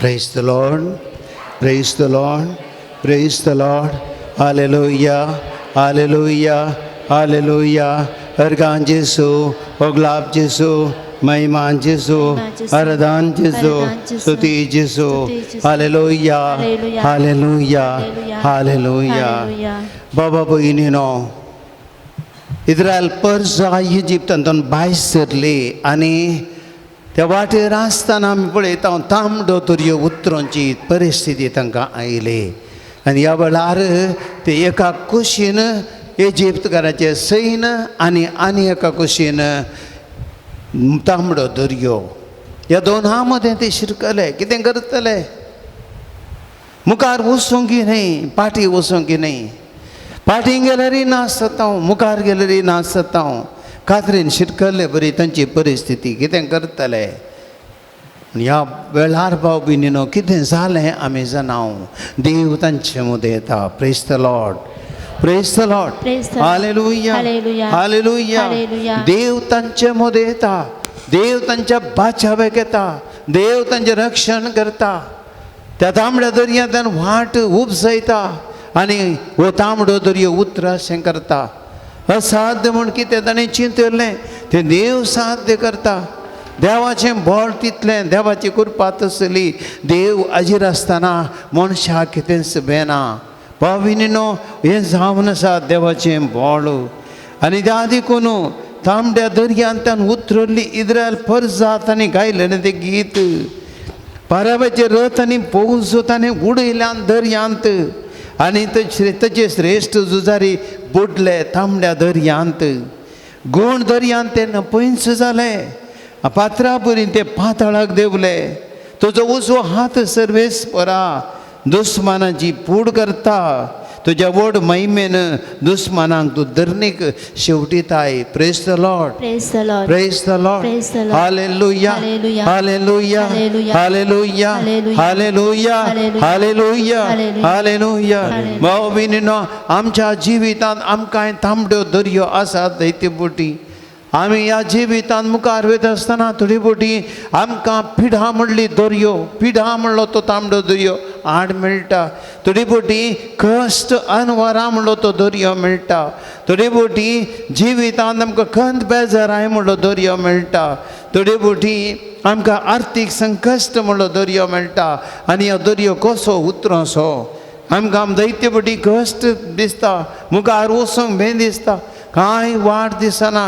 Praise the Lord, praise the Lord, praise the Lord. Hallelujah, hallelujah, hallelujah. अर्गान जेसू, ओगलाब जेसू, महिमान जेसू, आराधन जेसू, स्तुति जेसू. Hallelujah, hallelujah, hallelujah. बाबा भयणीनो, इस्रायल परजा इजिप्तांतून भायर सरली आनी त्या वाटेर आसतना आमी पळयता, तांबडो दर्यो उतरोवची परिस्थिती तांकां आयली आनी ह्या वेळार ते एका कुशीन इजिप्तकाराचे सैन आनी आनी एका कुशीन तांबडो दर्यो, ह्या दोना मदें ते शिरकले. कितें करतले? मुखार वचूंक न्हय, पाटी वचूंक न्हय. फाटीं गेल्यारय नाश जाता हांव, मुखार गेल्यारय नाश जाता हांव. कातरीन शिरकल्ले बरी तांची परिस्थिती. कितें करतले ह्या वेळार? भाव भयणीनो, कितें जालें आमी जाणा. देव तांचे मदें येता. Praise the Lord, praise the Lord. Praise the Lord. Hallelujah. Hallelujah. Hallelujah. Hallelujah. देव तांचे मदें येता. देव तांच्या बाचावेक येता. देव तांचें रक्षण करता. त्या तांबड्या दर्यांतल्यान वाट उपजयता आनी हो तांबडो दर्यो उतराशें करता. असाध्य म्हूण कितें ताणें चिंतलें तें देव साध्य करता. देवाचें बळ तितलें, देवाची कृपा तसली. देव हाजीर आसतना मनशाक कितेंच बेना. भाविनीनो, हें जावन आसा देवाचें बळ. आनी त्या देखून तांबड्या दर्यांतल्यान उतरल्ली इस्रायल परजात आनी गायलें तें गीत. पारावाचे रथ आनी पौज ताणें उडयल्यान दर्यांत आनी तचे श्रेश्ठ झुजारी बुडले तांबड्या दर्यांत. गुण दर्यांत ते नपयंच जाले, पात्रा बरी ते पातळाक देंवले. तुजो उजवो हात सर्वेस्परा दुस्मानाची पूड करता. तुज्या व्हड महिमेन दुस्मानांक तूं धरणीक शेवटिताय. Praise the Lord. Praise the Lord. Praise the Lord. Praise the Lord. Hallelujah. Hallelujah. Hallelujah. Hallelujah. Hallelujah. Hallelujah. Hallelujah. Hallelujah. Hallelujah. Hallelujah. Hallelujah. भाव भयणीनो, आमच्या जिवितांत आमकां तांबड्यो दर्यो आसात दैत्य बोटी. आमी ह्या जिवितांत मुखार वयता आसतना थोडी बोटी आमकां पिढा म्हणली दर्यो, पिढा म्हणलो तो तांबडो दर्यो आड मेळटा. थोडी बोटी कश्ट अनवरां म्हणलो तो दर्यो मेळटा. थोडी बोटी जिवितांत आमकां खंत बेजाराय म्हणलो दर्यो मेळटा. थोडी बोटी आमकां आर्थीक संकश्ट म्हणलो दर्यो मेळटा. आनी हो दर्यो कसो उतरोसो? आमकां दैत्य बोटी कश्ट दिसता, मुखार वचूंक भें दिसता, कांय वाट दिसना.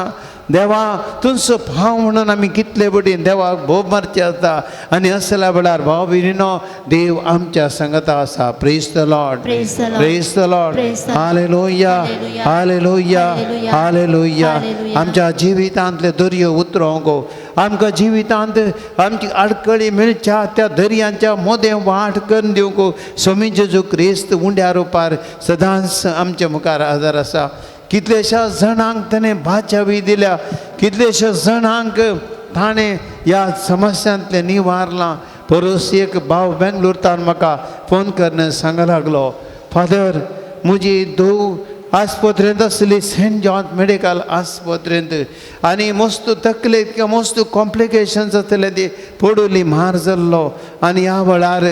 देवा तुमचो भाव म्हणून आमी कितले बटी देवाक भोव मारचे आसता. आनी असल्या वेळार भाव भयणीनो, देव आमच्या संगता आसा. Praise the Lord. Praise the Lord. Praise the Lord. Praise the Lord. Hallelujah. Hallelujah. Hallelujah. Hallelujah. Hallelujah. Hallelujah. आमच्या जिवितांतले दर्यो उतरोवंक, आमकां जिवितांत आमची आडखळी मेळच्या त्या दर्यांच्या मोदें वाट करून दिवंक स्वामी जेजू क्रिस्त उंड्या रुपार सदांच आमच्या मुखार आदार आसा. कितल्याश्या जाणांक ताणें बाचावी दिल्या, कितल्याश्या जाणांक ताणें ह्या समस्यांतलें निवारलां. परस एक भाव बेंगलोरतान म्हाका फोन करून सांग लागलो, फादर, म्हजी धूव आस्पत्रेंत आसली, सेंट जॉन मेडिकल आस्पत्रेंत, आनी मस्त तकलेक मस्त कॉम्प्लिकेशन्स आसले, ती पडुली मार जाल्लो आनी ह्या वेळार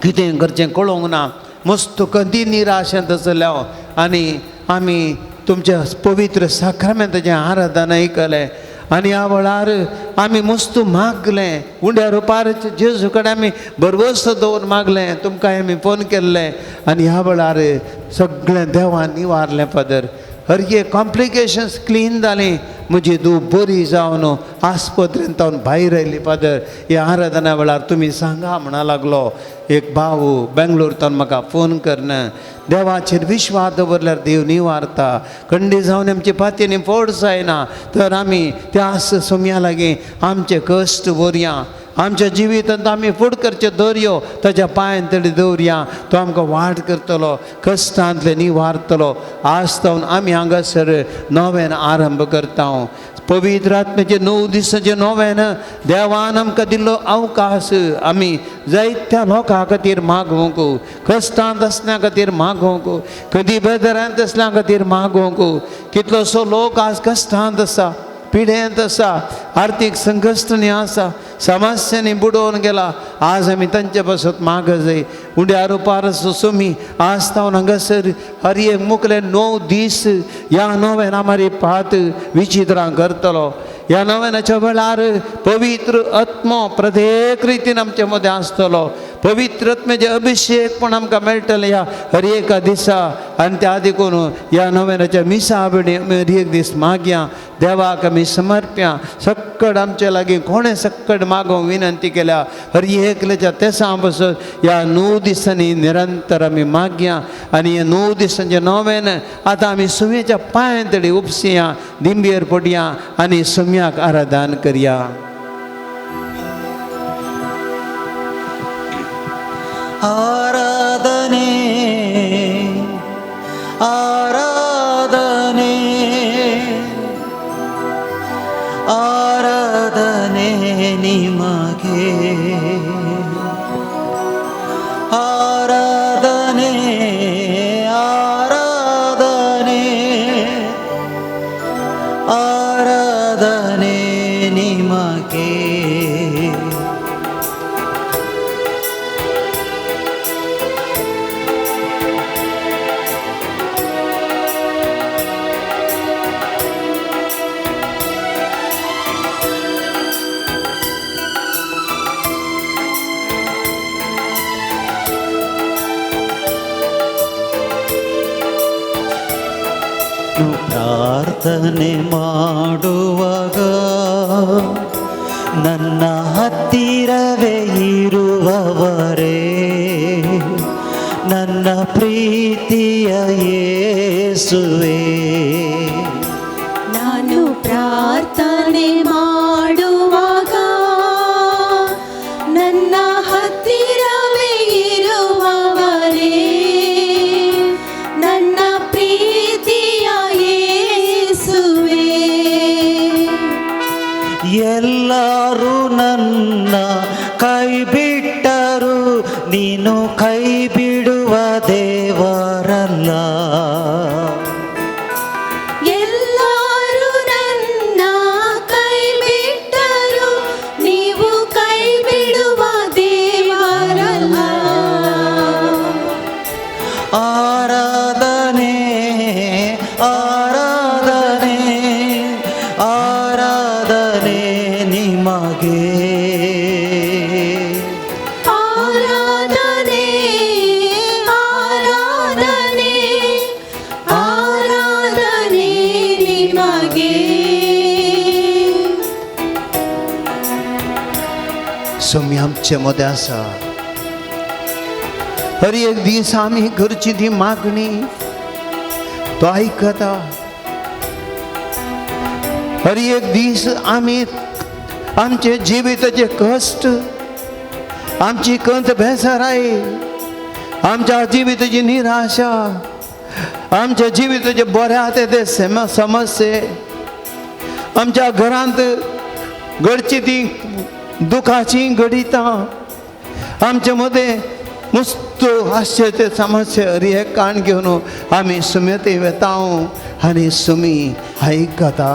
कितें करचें कळोंक ना, मस्त कदी निराशेंत आसलें हांव. आनी आमी तुमच्या पवित्र साक्रामेंताचें आराधन आयकलें आनी ह्या वेळार आमी मस्त मागलें. उंड्या रुपार जेजू कडेन आमी भरवंसो दवर मागलें. तुमकां आमी फोन केल्लें आनी ह्या वेळार सगळें देवान निवारलें फादर. हर एक कॉम्प्लिकेशन्स क्लीन जालीं, म्हजी धूव बरी जावन आस्पत्रेंत भायर आयली. फादर, ह्या आराधना वेळार तुमी सांगा म्हणा लागलो एक भाव बेंगलोरतान म्हाका फोन करन. देवाचेर विश्वास दवरल्यार देव निवारता. खंडी जावन आमचे पातयेनी फोड जायना तर आमी त्या सोम्या लागीं आमचे कश्ट व्हरया. आमच्या जिवितांत आमी फुड करचे दर्यो ताच्या पांयान तडी दवरया. तो आमकां वाट करतलो, कश्टांतले निवारतलो. आज तावन आमी हांगासर नव्यान आरंभ करता. पवित्र आत्म्याचे 9 दिसाचे नव्यान देवान आमकां दिल्लो अवकाश आमी जायत्या लोकां खातीर मागोवंक, कश्टांत आसल्या खातीर मागोवंक, कदी बेदरांत आसल्या खातीर मागोवंक. कितलोसो लोक आज कश्टांत आसा. पिढेंत आसा, आर्थीक संकश्टांनी आसा, समस्यांनी बुडोवन गेला. आज आमी तांचे पासत माग जाय. उंड्या रुपार सुमी आज तावन हांगासर हर एक मुखले 9 दीस ह्या नोवेना मारी पात विचित्रां करतलो. ह्या नोवेनाच्या वेळार पवित्र आत्मो प्रत्येक रितीन आमचे मदें आसतलो. पवित्र आत्म्याचे अभिशेक पण आमकां मेळटलें ह्या हर एका दिसा. आनी त्या देखून ह्या नोवेनाच्या मिसा बेडी आमी हर एक दीस मागया, देवाक आमी समर्प्या. सक्कड आमचे लागीं कोणें सक्कड मागोवंक विनंती केल्या हर एकल्याच्या तेसां पासून ह्या 9 दिसांनी निरंतर आमी मागया. आनी ह्या 9 दिसांचें नोवेन आतां आमी सुम्याच्या पांयां तडी उपसया, दिंबेर पडया आनी सुम्याक आराधन करया. आराधने आराधने आराधने निಮಗೆ, आराधने आराधने आराधने निಮಗೆ. ಪ್ರಾರ್ಥನೆ ಮಾಡುವಾಗ ನನ್ನ ಹತ್ತಿರವೇ ಇರುವವರೇ, ನನ್ನ ಪ್ರೀತಿಯ ಯೇಸುವೇ. ನಾನು ಪ್ರಾರ್ಥನೆ ಮಾಡುವಾಗ ನನ್ನ ಹತ್ತಿರವೇ ಇರುವವರೇ, ನನ್ನ ಪ್ರೀತಿಯ ಯೇಸುವೇ. ಎಲ್ಲರೂ ನನ್ನ ಕೈ ಬಿಟ್ಟರು, ನೀನು ಕೈ ಬಿಡುವ ದೇವರಲ್ಲ. ಎಲ್ಲರೂ ನನ್ನ ಕೈ ಬಿಟ್ಟರು, ನೀವು ಕೈ ಬಿಡುವ ದೇವರಲ್ಲ. ಆರಾಧನೆ ಆರಾಧನೆ ಆರಾಧನೆ ನಿಮಗೆ, ಆರಾಧನೆ ಆರಾಧನೆ ಆರಾಧನೆ ನಿಮಗೆ. सोमी आमचे मदें आसा. हर एक दीस आमी करची ती मागणी तो आयकता. हर एक दीस आमी आमचे जिविताचे कश्ट, आमची कंत बेजाराय, आमच्या जिविताची निराशा, आमच्या जिविताचे बऱ्या ते समस्ये, आमच्या घरांत घडची ती दुखाची घडितां, आमचे मदें मस्त आसचे ते समस्ये हर एक काण घेवन आमी सुमेते वेता आनी सुमी आयकता.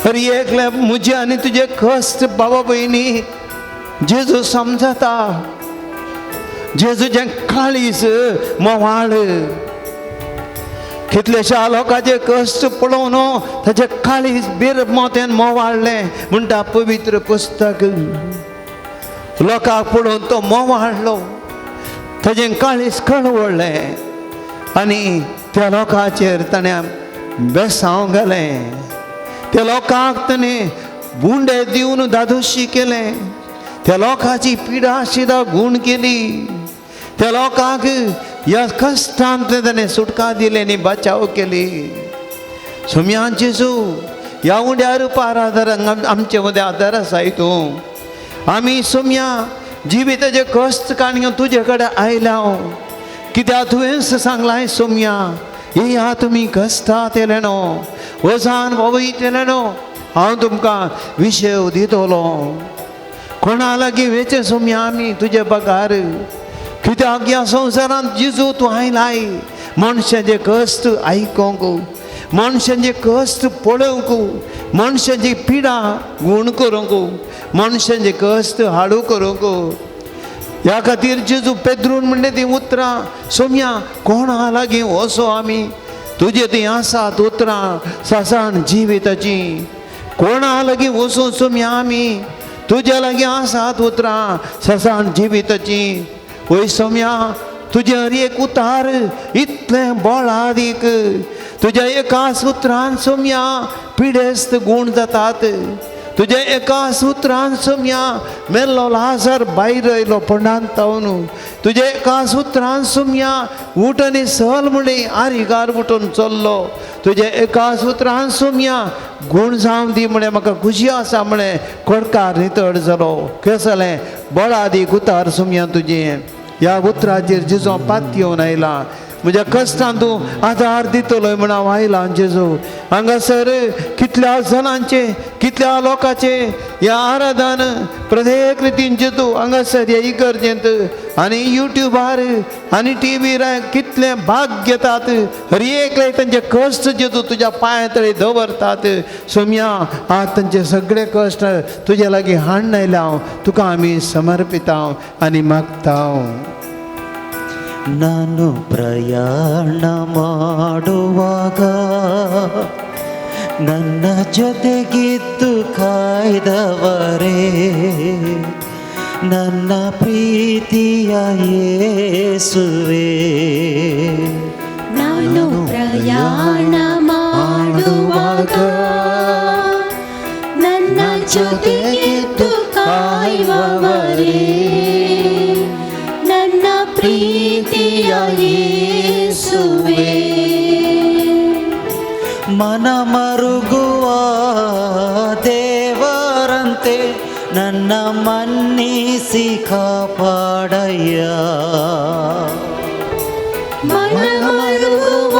हर एकले म्हजे आनी तुजे कश्ट बाबा भयणी जेजू समजता. जेजूचें काळीज मोवाळ, कितलेशा लोकांचे कश्ट पळोवन ताचें काळीज बेर मोत्यान मोवाळलें म्हणटा पवित्र पुस्तक. लोकांक पळोवन तो मोवाळलो, ताचें काळीज कळवळ्ळें आनी त्या लोकांचेर ताणें बेसांव घालें. त्या लोकांक ताणें बुंडे दिवन धादोशी केलें. त्या लोकांची पिडा शिदा गूण केली. त्या लोकांक ह्या कश्टांत ताणें सुटका दिली आनी बचाव केली. सोम्यान जेजू ह्या उंड्या रुपार आदार आमचे मदें आदार आसाय तूं. आमी सोम्या जिविताचे कश्ट काडून तुजे कडेन आयल्या हांव, कित्याक तुवेंच सांगलां सोम्या, येया तुमी कश्टांत येयले न्हू, वजान वयतले न्हू, हांव तुमकां विशय दितलो. कोणा लागीं वेचें सोम्या आमी तुजे बगार, कित्याक ह्या संवसारांत जेजू तूं आयलाय मनशाचे कश्ट आयकोंक, मनशांचे कश्ट पळोवंक, मनशांची पिडा गूण करूंक, मनशांचे कश्ट हाडू करूंक. ह्या खातीर जेजू पेद्रून म्हणलें तीं उतरां, सोम्या कोणा लागीं वचो आमी, तुजे तीं आसात उतरां सासाण जिविताची. कोणा लागीं वचूं सोम्या आमी, तुज्या लागीं आसात उतरां ससाण जिविताची. वय सोम्या तुजें हर एक उतार इतलें बळादीक, तुज्या एकाच उतरान सोम्या पिडेस्त गूण जातात. तुज्या एकाच उतरान सोम्या मेल्लो लाजर भायर आयलो पणांत तावन. तुज्या एकाच उतरान सोम्या उठ आनी चल म्हळें आरिगार उठून चल्लो. तुज्या एकाच उतरान सोम्या गूण जावं दी म्हळें म्हाका खुशी आसा म्हळें कोडकार नितळ जालो. कितें जालें बळादीक उतार सोम्या तुजें. ह्या उतराचेर जेजू पात येवन आयला, म्हज्या कश्टान तूं आदार दितलो म्हण हांव आयलां जेजू. हांगासर कितल्या जाणांचे कितल्या लोकांचे ह्या आराधन प्रत्येक रितीन जेजू हांगासर ह्या इगर्जेंत आनी युट्यूबार आनी टीव्हीर कितले भाग घेतात. हर एकले तांचे कश्ट जेजू तुज्या पांया तळे दवरतात. सोम्या आज तांचे सगळे कश्ट तुज्या लागीं हाडून आयल्या हांव, तुका आमी समर्पिता आनी मागता. ನಾನು ಪ್ರಯಾಣ ಮಾಡುವಾಗ ನನ್ನ ಜೊತೆಗಿದ್ದು ಕಾಯ್ದವರೇ, ನನ್ನ ಪ್ರೀತಿಯ ಯೇಸುವೇ. ನಾನು ಪ್ರಯಾಣ ಮಾಡುವಾಗ ನನ್ನ ಜೊತೆಗಿದ್ದು ಕಾಯುವವರೇ, ನನ್ನ ಪ್ರೀತಿಯ ಯೇಸುವೇ. ಮನ ಮರುಗುವ ದೇವರಂತೆ ನನ್ನ ಮನ್ನಿಸಿ ಕಾಪಾಡಯ್ಯ. ಮನಮರುಗುವ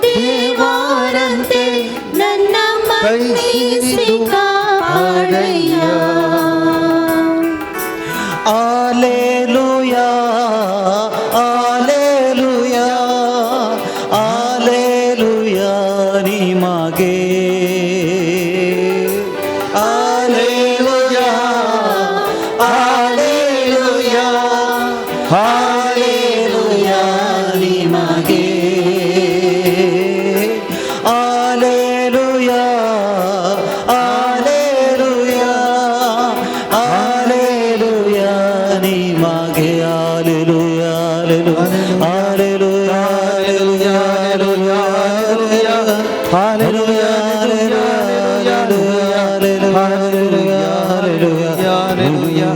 ದೇವರಂತೆ ನನ್ನ ಮನ್ನಿಸಿ ಕಾಪಾಡಯ್ಯ. ಆಲೇಲುಯಾ ಆಲೇಲುಯಾ ಆಲೇಲುಯಾ ನಿಮಗೆ, ಆಲೇಲುಯಾ ಆಲೇಲುಯಾ ಆಲೇಲುಯಾ ನಿಮಗೆ, ಆಲೇಲುಯಾ ಆಲೇಲುಯಾ ಆಲೇಲುಯಾ ನಿಮಗೆ, ಆಲೇಲುಯಾ ಆಲೇಲುಯಾ ಆಲೇಲುಯಾ ಆಲೇಲುಯಾ ಆಲೇಲುಯಾ ಆಲೇಲುಯಾ.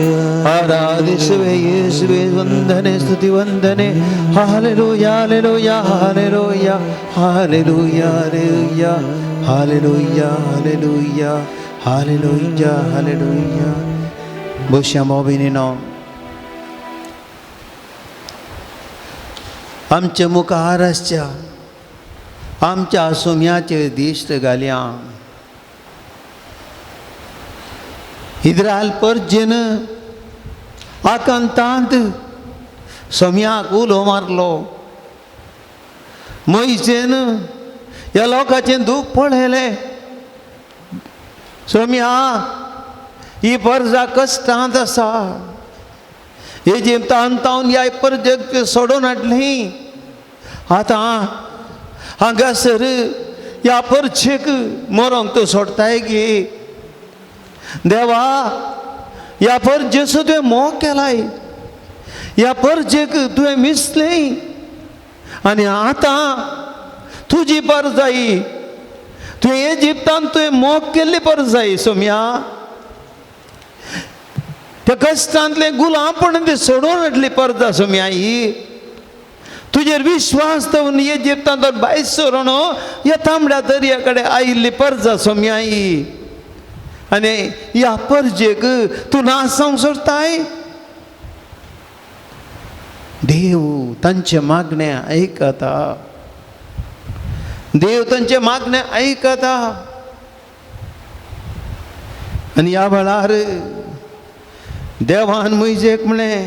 ಆರಾಧಿಸುವೆ ಯೇಸುವೆ, ವಂದನೆ ಸ್ತುತಿ ವಂದನೆ. Hallelujah hallelujah hallelujah hallelujah hallelujah hallelujah hallelujah hallelujah hallelujah. ಬಹುಶಃ मोबिनीनो आमच्या मुखार आसच्या आमच्या सोम्याचेर दिश्ट घालया. इद्रायल परजेन आकांतांत सोम्याक उलो मारलो. मोयजेन ह्या लोकांचें दूख पळयलें. सोम्या ही परजा कश्टांत आसा, इजिप्तांत तावन ह्या परजेक सोडून हाडली. आतां हांगासर ह्या परजेक मरोंक तूं सोडताय गी देवा? ह्या परजेचो तुवें मोग केलाय, ह्या परजेक तुवें मिसलें आनी आतां तुजी परजाई तुवें इजिप्तांत तुवें मोग केल्ली परजाई सोम्या त्या कश्टांतलें गुलामपण ते सोडून हाडली परजा सोम्या ही. तुजेर विश्वास दवरून इजिप्तांत भायर सरून ह्या तांबड्या दर्या कडेन आयिल्ली परजा सोम्या ही. आनी ह्या परजेक तूं नाश जावंक सोदताय? देव तांचें मागणें आयकता, देव तांचें मागणें आयकता. आनी ह्या वेळार देवान मोयजेक म्हणलें,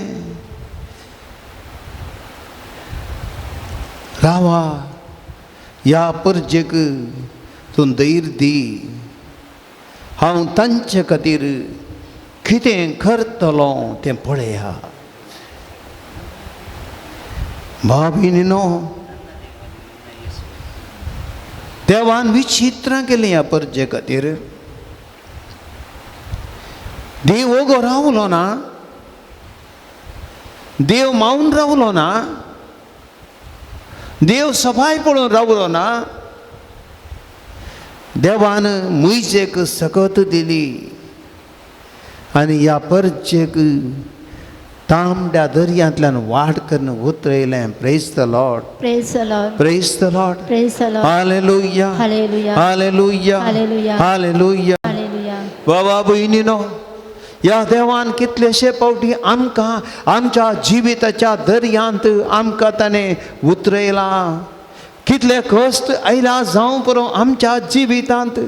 रावा, ह्या परजेक तूं धैर्य दी. हांव तांचे खातीर कितें करतलो तें पळया. भाव भयणीनो, देवान विचित्रां केलीं ह्या परजे खातीर. देव ओगो रावलो ना, देव मावन रावलो ना, देव सफाय पळोवन रावलो ना. देवान मुयजेक सकत दिली आनी ह्या परजेक तांबड्या दर्यांतल्यान वाट करून उतरयलें. Praise the Lord. Praise the Lord. Praise the Lord. Praise the Lord. Hallelujah. Hallelujah. Hallelujah. Hallelujah. Hallelujah. Hallelujah. बाबा भयणीनो, ह्या देवान कितलेशे फावटी आमकां आमच्या जिविताच्या दर्यांत आमकां ताणें उतरयलां. कितले कश्ट आयला जावं पुरो आमच्या जिवितांत,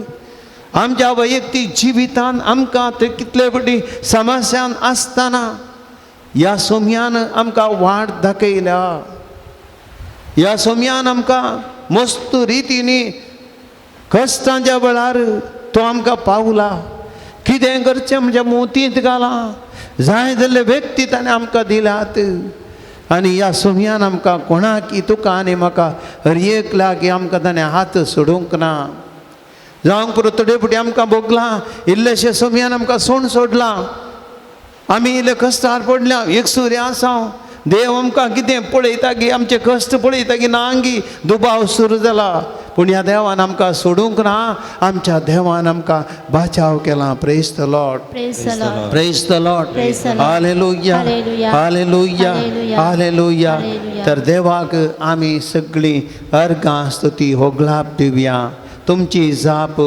आमच्या वैयक्तीक जिवितांत आमकां ते कितले फावटी समस्यान आसतना ह्या सोम्यान आमकां वाट दाखयल्या. ह्या सोम्यान आमकां मस्त रितीनी कश्टांच्या वेळार तो आमकां पावला. कितें करचें म्हणजे मोतींत घालां जाय जाल्ले व्यक्ती ताणें आमकां दिल्यात. आनी ह्या सोम्यान आमकां कोणाकी तुका आनी म्हाका हर एक लागीं आमकां ताणें हात सोडूंक ना. जावंक पुरो थोडे फावटी आमकां भोगलां, इल्लेशे सोम्यान आमकां सोण सोडलां, आमी इल्ले कश्टार पडल्या, एक सुर्या आसा. देव आमकां कितें पळयता की आमचे कश्ट पळयता की ना गी दुबाव सुरू जाला. पूण ह्या देवान आमकां सोडूंक ना, आमच्या देवान आमकां बाचाव केला. Praise the Lord. Praise the Lord. Praise the Lord. Praise the Lord. Hallelujah. Hallelujah. Hallelujah. Hallelujah. Hallelujah. Hallelujah. तर देवाक आमी सगळीं अर्गां स्तुती होगलाप दिवया. तुमची जाप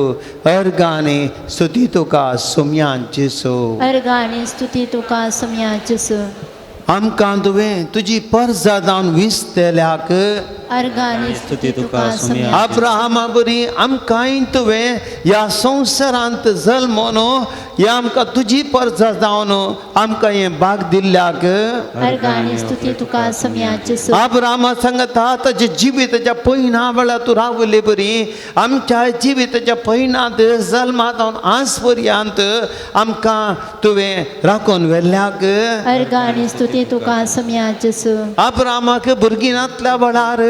अर्गां स्तुती तुका सुम्यान जेसू. अर्गां आनी स्तुती तुका सोम्या जेसू. आमकां तुवें तुजी परजा जावन विसतेल्याक अर्गां आनी स्तुती तुका सोम्या. अब्राहमा बरी आमकांय तुवें ह्या संवसारांत जल्मोन ह्या आमकां तुजी परजा जावन आमकां हें भाग दिल्ल्याक अर्गां आनी स्तुती तुका सोम्या जेसू. अब्राहमा सांगता ताच्या जिविताच्या पयना वेळार तूं रावले बरी आमच्या जिविताच्या पयनांत जल्मा जावन आज पर्यंत आमकां तुवें राखून व्हेल्ल्याक अर्गां आनी स्तुती तुका सोम्या जेसू. अब्राहमाक भुरगीं नातल्या वेळार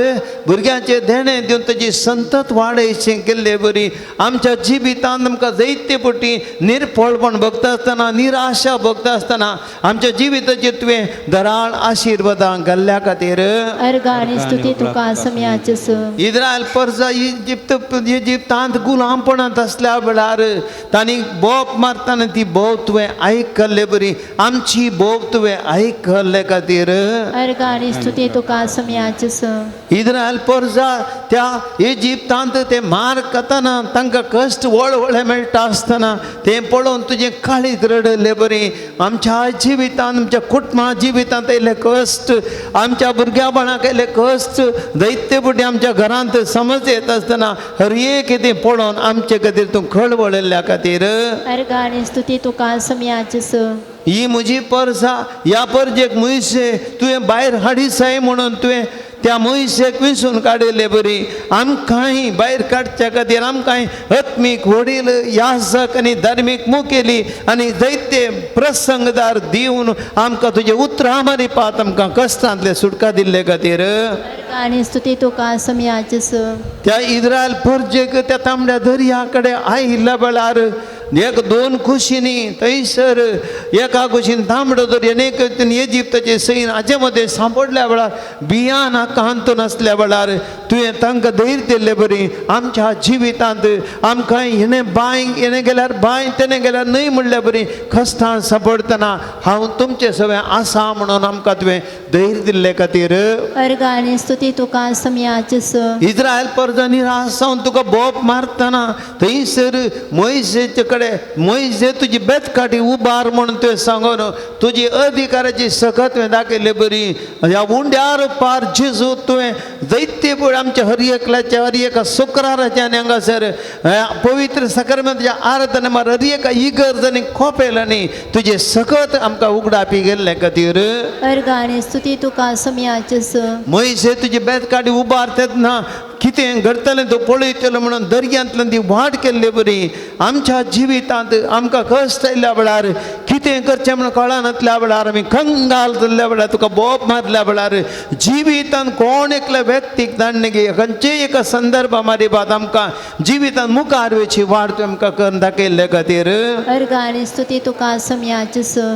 भुरग्यांचें देणें दिवन ताजी संतत वाडयशें केल्ले बरी आमच्या जिवितांत आमकां जायते पटी निर्फळपण भोगता आसतना, निराशा भोगता आसतना आमच्या जिविताचेर तुवें दराळ आशिर्वादां घाल्ल्या खातीर अर्गां आनी स्तुती तुका सोम्या जेसू. इस्रायल परजा इजिप्त इजिप्तांत गुलामपणांत आसल्या वेळार तांणी बोप मारतना ती बोव तुवें आयकल्ले बरी आमची बोव तुवें आयकल्ले खातीर अर्गां आनी स्तुती तुका सोम्या जेसू. इस्रायल परजा त्या इजिप्तांत ते मार खातना तांकां कश्ट वळवळे मेळटा आसतना तें पळोवन तुजें काळीज रडले बरी आमच्या जिवितांत आमच्या कुटुंबा जिवितांत आयले कश्ट, आमच्या भुरग्या बाळाक आयले कश्ट, दैत्य बुटी आमच्या घरांत समज येत आसतना हर एक कितें पळोवन आमचे खातीर तूं खळवळिल्ल्या खातीर अर्गां आनी स्तुती तुका सोम्या जेसू. ही म्हजी परसा ह्या परजेक मुयशे तुवें भायर हाडिसाय म्हणून तुवें त्या मुयशेक विसून काडिल्ले बरी आमकांय भायर काडच्या खातीर आमकांय आत्मीक वडील याजक आनी धार्मीक मुखेली आनी जायते प्रसंगदार दिवन आमकां तुजे उतरां मारिपात आमकां कश्टांतले सुटका दिल्ले खातीर अर्गां आनी स्तुती तुका सोम्या जेसू. त्या इस्रायल परजेक त्या तांबड्या दर्या कडेन आयिल्ल्या वेळार एक दोन कुशींनी थंयसर एका कुशीन तांबडो दर्या आनी एक इजिप्ताचे सैन हाचे मदें सांपडल्या वेळार बियान आकांत नासल्या वेळार तुवें तांकां धैर्य दिल्ले बरी आमच्या जिवितांत आमकां हेणें बांय हेणें गेल्यार बांय तेणें गेल्यार न्हय म्हणल्या बरी कश्टां सांपडटना हांव तुमचे सगळें आसा म्हणून आमकां तुवें धैर्य दिल्ले खातीर अर्गां आनी स्तुती तुका सोम्या जेसू. इस्रायल परजा निराश जावन तुका बोप मारतना थंयसर मोयसेचे कडेन मोयसे तुजी बेतकाठी उबार म्हणून तुवें सांगून तुजी अधिकाराची सकत सकत तुवें दाखयल्ले बरी ह्या उंड्यार पार जेजू तुवें जैते पळय आमच्या हर एकल्याच्या हर एका शुक्राराच्या आनी हांगासर पवित्र सक्रमेंताच्या आराधना मार हर एका इगर्ज आनी खोपेलांनी तुजें सकत आमकां उगडापी गेल्ले खातीर अर्घ आनी स्तुती तुका सोमया जेजू. मयशे तुजी बेतकाडी उबार तेन्ना कितें घडटलें तूं पळयतलो म्हणून दर्यांतल्यान ती वाट केल्ले बरी आमच्या जिवितांत आमकां कश्ट आयिल्ल्या वेळार कितें करचें म्हणून कळनातल्या वेळार आमी कंगाल जाल्ल्या वेळार तुका बोब मारल्या वेळार जिवितांत कोण एकल्या व्यक्तीक धाडणे गे खंयचेय एका संदर्भा मारी बाद आमकां जिवितांत मुखार वयची वाट तुवें आमकां करून दाखयल्ले खातीर अर्घ आनी स्तुती तुका सोमया जेजू.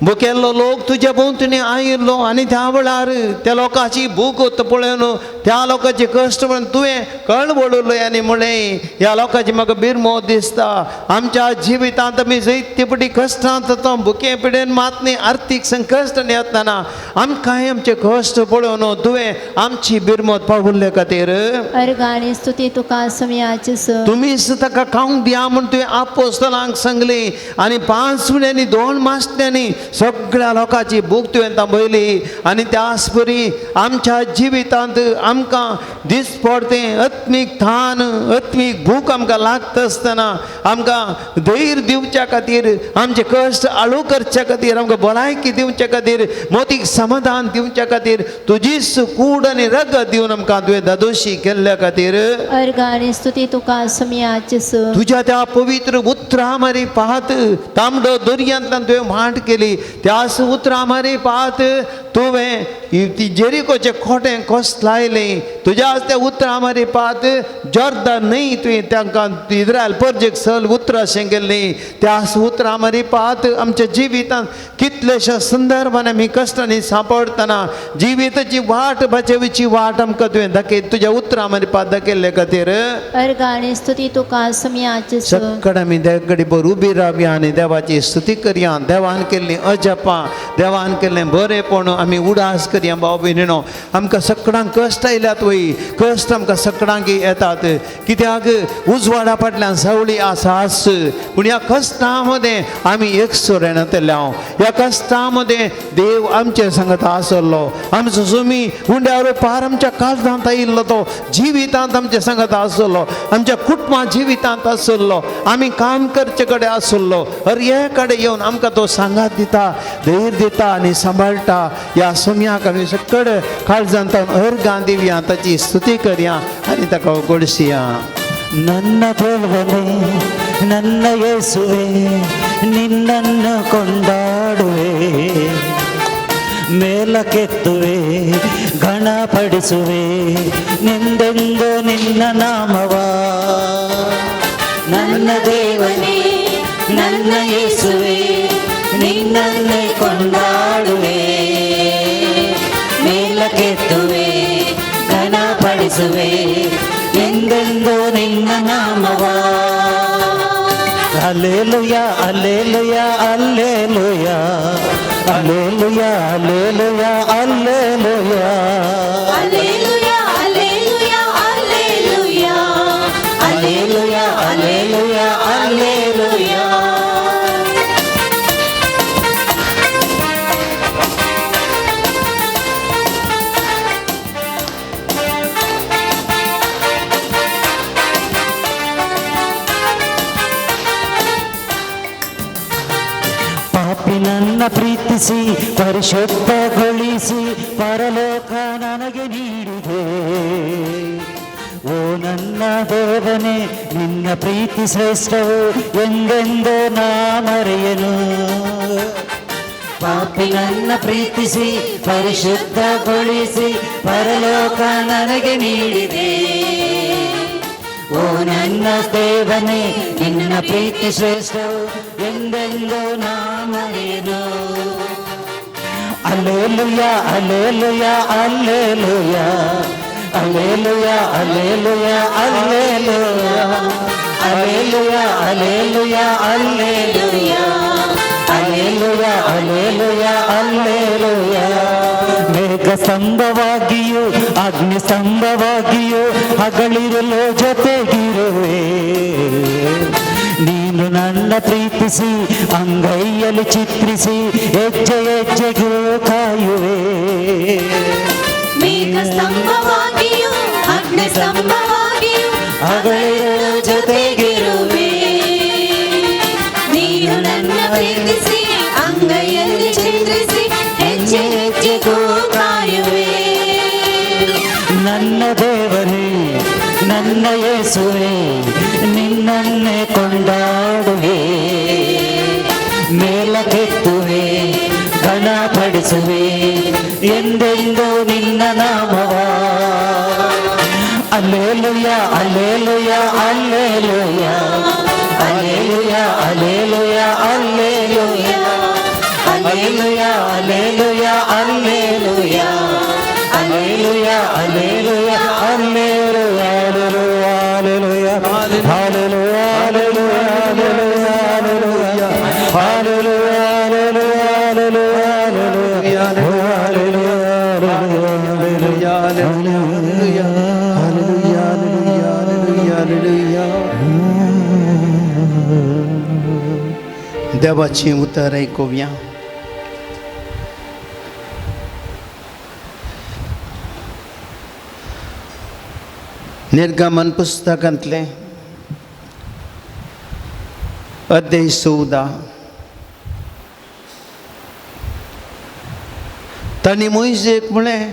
भुकेल्लो लोक तुज्या भोंवतणी आयिल्लो आनी त्या वेळार त्या लोकांची भूक पळोवन त्या लोकांचे कश्ट म्हणून तुवें कळवळलो आनी म्हणलें ह्या लोकांची म्हाका बिरमो दिसता. आमच्या जिवितांत आमी जैते पटी कश्टांत तो भुके पिडेन मात न्ही आर्थीक संकश्ट येतना आमकांय आमचे कश्ट पळोवन तुवें आमची बिरमोत पावुल्ले खातीर अर्घ आनी स्तुती तुका सोमया जेजू. तुमीच ताका खावंक दिया म्हूण तुवें आपोस्तलांक सांगली आनी 5 उण्यांनी 2 मासण्यांनी सगळ्या लोकांची भूक तुवें थांबयली. आनी त्याच परी आमच्या जिवितांत आमकां दिसपडतें आत्मीक थान आत्मीक भूक आमकां लागता आसतना आमकां धैर्य दिवच्या खातीर आमचे कश्ट आळू करच्या खातीर आमकां भलायकी दिवच्या खातीर मोतीक समाधान दिवच्या खातीर तुजीच कूड आनी रगत दिवन आमकां तुवें दादोशी केल्ल्या खातीर अर्घ आनी स्तुती तुका सोमया जेजू. तुज्या त्या पवित्र उतरां मारी पाहत तांबडो दर्यांतल्यान तुवें वाट केली त्याच उतरां मारी पाहत तुवें ती जेरिकोचें खोटें कोस लायलें. तुज्याच त्या उतरां मारी पाहत जॉर्दन न्हय तुवें तांकां इज्रायल परजेक सल उतरां अशें केल्लीं. त्याच उतरां मारी पाहत आमच्या जिवितांत कितलेशा संदर्भान आमी कश्टांनी सांपडटना जिविताची वाट बचावची वाट आमकां तुवें दाखय तुज्या उतरां मारी पाहत दाखयल्ले खातीर अर्घ आनी स्तुती तुका सोमया जेजू. सकड आमी देवकडे बर उबी रावया आनी देवाची स्तुती करया. देवान केल्लीं अजपां देवान केल्लें बरेंपण आमी उडास करया. भाव भयणीनो आमकां सकडांक कश्ट आयल्यात वय कश्ट आमकां सकडांक येतात कित्याक उजवाडा फाटल्यान सावळी आसाच पूण ह्या कश्टां मदें आमी एकसुर येतले. ह्या कश्टां मदें देव आमचे सांगत आसलो आमचो सुमी उंड्यार पार आमच्या काळजांत आयिल्लो तो जिवितांत आमचे सांगत आसलो आमच्या कुटुंबा जिवितांत आसलो आमी काम करचे कडेन आसलो हर हे कडेन येवन आमकां तो सांगात दिता धैर्य दिता आनी सांबाळटा. ह्या सोम्याक आमी सकड काळजांत अर्गां दिवया ताची स्तुती करया आनी ताका गोडशिया. ನನ್ನ ದೇವನೇ ನನ್ನ ಯೇಸುವೆ ನಿನ್ನನ್ನು ಕೊಂಡಾಡುವೆ ಮೇಲಕ್ಕೆತ್ತುವೆ ಘನಪಡಿಸುವೆ ನಿಂದೆಂದು ನಿನ್ನ ನಾಮವ. ನನ್ನ ದೇವನೇ ನನ್ನ ಯೇಸುವೆ ನಿನ್ನನ್ನೇ ಕೊಂಡಾಡುವೆ ಮೇಲಕ್ಕೆತ್ತುವೆ ಘನಪಡಿಸುವೆ ಎಂದೆಂದು ನಿನ್ನ ನಾಮವ. Alleluia alleluia alleluia alleluia alleluia alleluia alleluia alleluia alleluia alleluia alleluia alleluia. ಪಾಪಿ ನನ್ನ ಪ್ರೀತಿಸಿ ಪರಿಶುದ್ಧಗೊಳಿಸಿ ಪರಲೋಕ ನನಗೆ ನೀಡಿದೆ. ಓ ನನ್ನ ದೇವನೇ ನಿನ್ನ ಪ್ರೀತಿ ಶ್ರೇಷ್ಠವು ಎಂದೆಂದು ನಾ ಮರೆಯನು. ಪಾಪಿ ನನ್ನ ಪ್ರೀತಿಸಿ ಪರಿಶುದ್ಧಗೊಳಿಸಿ ಪರಲೋಕ ನನಗೆ ನೀಡಿದೆ. ಓ ನನ್ನ ದೇವನೇ ನಿನ್ನ ಪ್ರೀತಿ ಶ್ರೇಷ್ಠವು ಎಂದೆಂದು ನಾ ಮರೆಯನು. Alleluia alleluia alleluia alleluia alleluia alleluia alleluia alleluia alleluia alleluia alleluia alleluia. ಮೇಘ ಸ್ತಂಭವಾಗಿಯೂ ಅಗ್ನಿ ಸ್ತಂಭವಾಗಿಯೂ ಹಗಲಿರುಳು ಜೊತೆಗಿರುವೆ. ನೀ ನೀನು ನನ್ನ ಪ್ರೀತಿಸಿ ಅಂಗೈಯಲ್ಲಿ ಚಿತ್ರಿಸಿ ಹೆಜ್ಜೆ ಹೆಜ್ಜೆಗೂ ಕಾಯುವೆ. ಮೇಘ ಸ್ತಂಭವಾಗಿಯೂ ಅಗ್ನಿ ಸ್ತಂಭವಾಗಿಯೂ ಹಗಲಿರುಳು ಜೊತೆಗಿರುವೆ. ನೀನು ನನ್ನ ಪ್ರೀತಿಸಿ ಅಂಗೈಯಲ್ಲಿ ಚಿತ್ರಿಸಿ ಹೆಜ್ಜೆ ಹೆಜ್ಜೆಗೂ ಕಾಯುವೆ. ನನ್ನ ದೇವರೇ, ನನ್ನ ಯೇಸುವೆ, ನಿನ್ನನ್ನೇ ಕೊಂಡಾಡುವೆ, ಮೇಲಕ್ಕೆತ್ತುವೆ, ಘನಪಡಿಸುವೆ ಎಂದೆಂದು ನಿನ್ನ ನಾಮವ. Alleluia, alleluia, alleluia, alleluia, alleluia, alleluia, alleluia, alleluia, alleluia, alleluia, alleluia, alleluia, alleluia, alleluia, alleluia, alleluia, alleluia, alleluia, alleluia, alleluia, hallelujah, hallelujah, hallelujah, hallelujah. देवाचीं उतर आयकुया. निर्गमन पुस्तकांतलें अध्याय 14. तांणी मोयजेक म्हळें,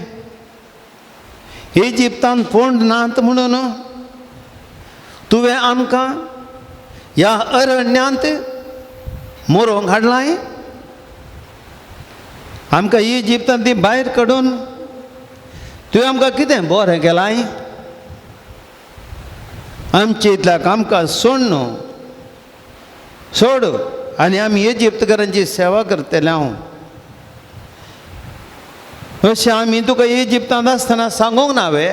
इजिप्तान फोंड नात म्हणून तुवें आमकां ह्या अरण्यांत मोरोंक हाडलाय? आमकां इजिप्तान ती भायर काडून तुवें आमकां कितें बरें केलाय? आमचे इतल्याक आमकां सोड न्हू, सोड आनी आमी इजिप्तकारांची सेवा करतले हांव. अशें आमी तुका इजिप्तांत आसतना सांगूंक ना वे?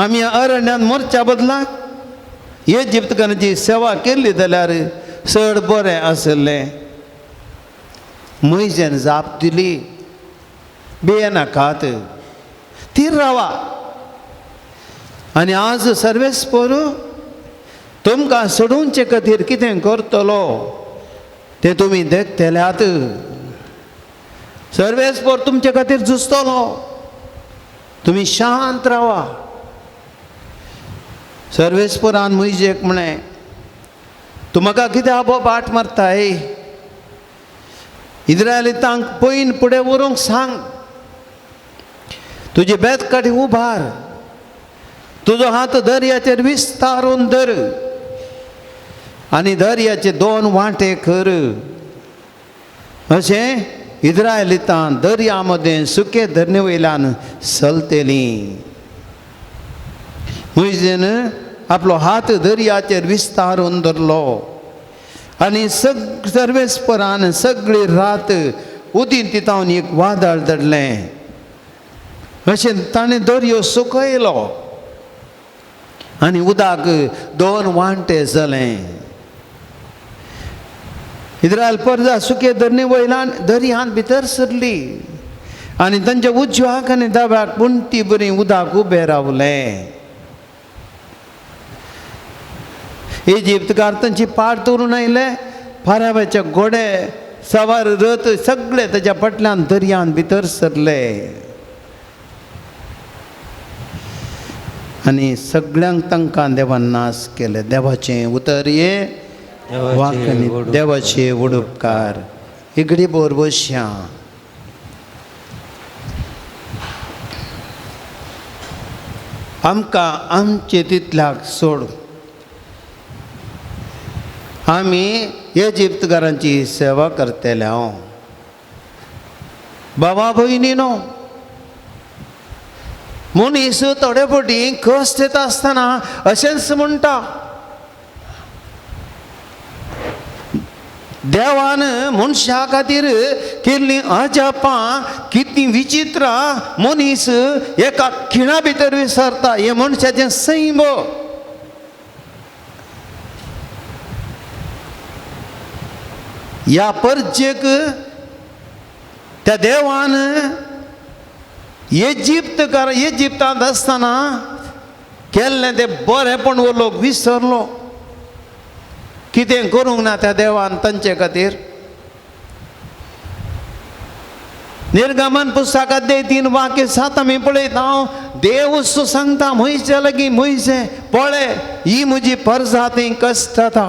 आमी अरण्यांत मोरच्या बदलाक इजिप्तकारांची सेवा केल्ली जाल्यार चड बरें आसलें. मोयजेन जाप दिली, भियेनाकात, थीर रावा आनी आज सर्वेस्पोर तुमकां सोडोवचे खातीर कितें करतलो तें तुमी देखतल्यात. सर्वेस्पोर तुमचे खातीर झुजतलो, तुमी शांत रावा. सर्वेस्पोरान मोयजेक म्हळें, तूं म्हाका कित्याक आबो बाट मारताय? इज्रायलितांक पयन फुडें व्हरूंक सांग. तुजी बेतकाठी उबार, तुजो हात दर्याचेर विस्तारून धर आनी दर्याचे दोन वांटे कर. अशें इज्रायलितां दर्या मदें सुके धरणे वयल्यान चलतलीं. मोयजेन आपलो हात दर्याचेर विस्तारून धरलो आनी सर्वेस्परान सगळी रात उदीन तितावन एक वादळ धरलें. अशें ताणें दर्यो सुकयलो आनी उदक दोन वांटे जालें. इज्रायल परजा सुके धरणे वयल्यान दर्यांत भितर सरली आनी तांच्या उजव्याक आनी दाव्याक पुणटी बरी उदक उबें रावलें. इजिप्तकार तांची पाट दवरून आयले, फाराव्याचे घोडे सवार रथ सगळे ताच्या फाटल्यान दर्यांत भितर सरले आनी सगळ्यांक तांकां देवान नाश केले. देवाचें उतर हे वाकणी देवाचे उडपकार. इगडी बोर बसया. आमकां आमचे तितल्याक सोड, आमी इजिप्तकारांची सेवा करतले हांव. बाबा भयणी न्हू, मनीस थोडे फावटी कश्ट येता आसतना अशेंच म्हणटा, देवान मनशा खातीर केल्लीं अजापां कितलीं विचित्रां मनीस एका खिणा भितर विसरता. हें मनशाचें सैम. ह्या परजेक त्या देवान इजिप्तकार इजिप्तांत आसतना केल्लें तें बरेंपण हो लोक विसरलो. कितें करूंक ना त्या देवान तांचे खातीर. निर्गमन पुस्तक अध्याय 3:7 आमी पळयता, देव सो सांगता मोयजे लागीं, मोयजे पळय ही म्हजी परजा थंय कश्ट जाता,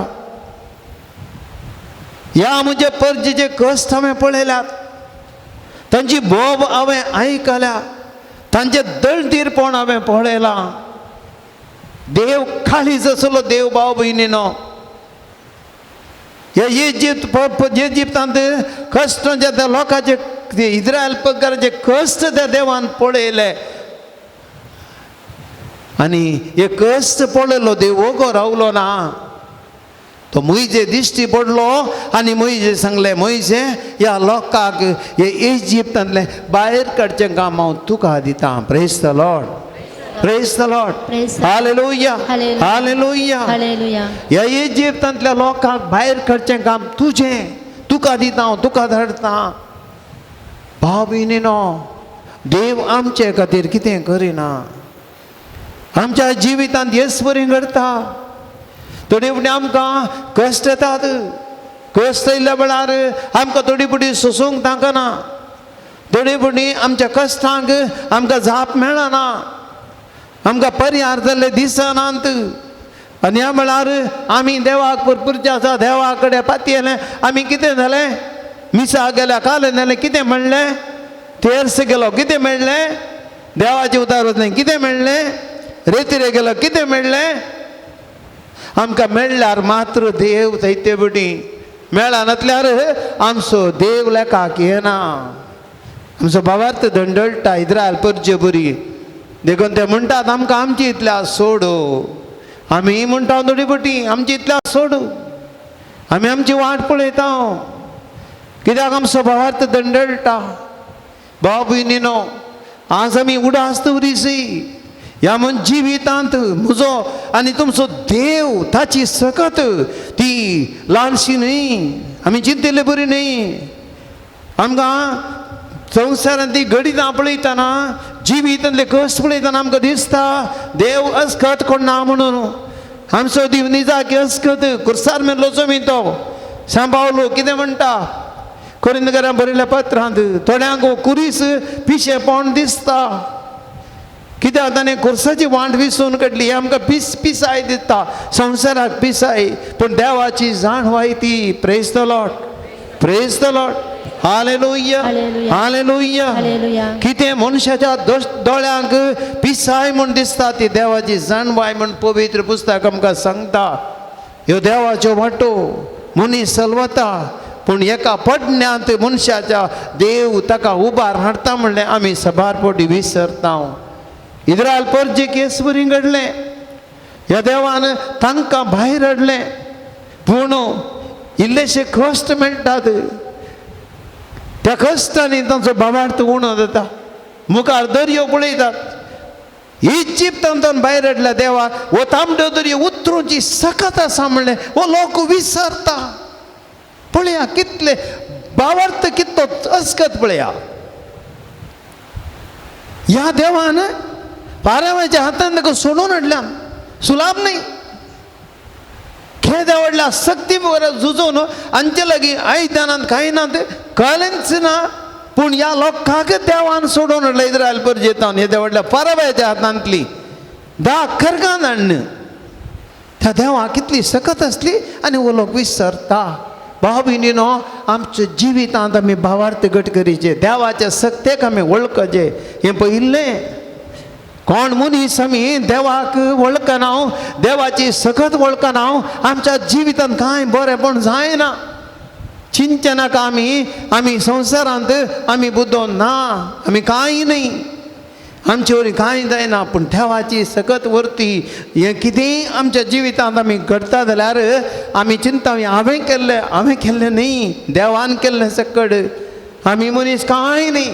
ह्या म्हजे परजेचे कश्ट हांवें पळयल्यात, तांची बोब हांवें आयकल्या, तांचें दळदीरपण हांवें पळयलां. देव काळीज आसलो देव भाव भयणीनो. हे इजिप्तांत कश्ट त्या लोकांचे इस्रायल पगाराचे कश्ट त्या देवान पळयले आनी हे कश्ट पळयलो देव ओगो रावलो ना. तो मोयजे दिश्टी पडलो आनी मोयजे सांगलें, मोयजे ह्या लोकांक हे इजिप्तांतलें भायर काडचें काम हांव तुका दितां. Praise the Lord, praise the Lord, hallelujah, hallelujah. ह्या इजिप्तांतल्या लोकांक भायर काडचें काम तुजें, तुका दिता हांव, तुका धाडटा. भाव भयणीनो, देव आमचे खातीर कितें करिना, आमच्या जिवितांत येस बरी घडटा. थोडी फुडें आमकां कश्ट येतात, कश्ट येयल्ल्या वेळार आमकां थोडी फुडें सोसूंक तांकना, थोडी फुडें आमच्या कश्टांक आमकां जाप मेळना, आमकां परिहार जाल्ले दिसनात. आनी ह्या वेळार आमी देवाक पुरपुरचे आसा, देवा कडेन पातयेलें. आमी कितें जालें, मिसा गेल्या काल जालें, कितें म्हणलें, तेर्स गेलो कितें मेळ्ळें, देवाचें उतार वचलें कितें मेळ्ळें, रेतिरे गेलो कितें मेळ्ळें. आमकां मेळ्ळ्यार मात्र देव थंय बटी, मेळनातल्यार आमचो देव लेखाक येना, आमचो भावार्थ दंडळटा इस्रायल परजे बरी. देखून ते म्हणटात आमकां आमची इतल्या सोडू, आमी म्हणटा थोडी बटी आमची इतल्या सोडू, आमी आमची वाट पळयता, कित्याक आमचो भावार्थ दंडळटा. भाव भयणीनो, आज आमी उडास दवरीसी ह्या म्हण जिवितांत म्हजो आनी तुमचो देव ताची सकत ती ल्हानशी न्हय, आमी चिंतिल्ले बरी न्हय. आमकां संवसारांत ती घडितां पळयतना, जिवितांतले कश्ट पळयतना आमकां दिसता देव अस्कत कोण ना म्हणून. आमचो देव निजाकी अस्कत कुर्सार मेल्लो जमीन तो. सांबावलो कितें म्हणटा कोरिंदकारां बरयल्ल्या पत्रांत, थोड्यांक कुरीस पिशेपण दिसता, कित्याक ताणें कुर्साची वांट विसून काडली. आमकां पीस पिसाय दिता, संवसाराक पिसाय, पूण देवाची जाणवाय ती. Praise the Lord, praise the Lord, hallelujah, hallelujah. कितें मनशाच्या दोळ्यांक पिसाय म्हूण दिसता ती देवाची जाणवाय म्हूण पवित्र पुस्तक आमकां सांगता. ह्यो देवाच्यो वाटो मनीस चलवता, पूण एका पडण्यांत मनशाच्या देव ताका उबार हाडटा म्हणलें आमी सबार पोटी विसरता. इस्रायल परजे केस बरी घडलें, ह्या देवान तांकां भायर हाडलें, पूण इल्लेशे कश्ट मेळटात, त्या कश्टांनी तांचो भावार्थ उणो जाता. मुखार दर्यो पळयतात, इजिप्तांतून भायर हाडल्या देवा हो तांबडो दर्यो उतरूची सकत आसा म्हणलें हो लोक विसरता. पळया कितले भावार्थ कितलो अस्कत पळया. ह्या देवान पारावाच्या हातान ताका सोडून हाडल्या, सुलाभ न्हय. खेद्या व्हडल्या सक्ती बरोबर झुजून आमचे लागीं आयदनांत कांय ना, कळ्ळेंच ना, पूण ह्या लोकांक देवान सोडून हाडल्या इस्रायल परजेतान. येद्या व्हडल्या पारावाच्या हातांतली 10 खरगां हाडून त्या देवाक कितली सकत आसली आनी हो लोक विसरता. भाव भयणीनो, आमच्या जिवितांत आमी भावार्थ घट करीचे, देवाच्या सक्तेक आमी वळखचें. हें पयिल्लें कोण मनीस आमी देवाक वळखना, देवाची सकत वळखना, आमच्या जिवितांत कांय बरेंपण जायना. चिंतचे नाका आमी आमी संवसारांत आमी बुद्दो ना, आमी कांय न्हय, आमचे वरी कांय जायना, पूण देवाची सकत वरती हें कितेंय आमच्या जिवितांत आमी घडटा जाल्यार आमी चिंता हांवें केल्लें, हांवें केल्लें न्हय, देवान केल्लें सकड. आमी मनीस कांय न्हय,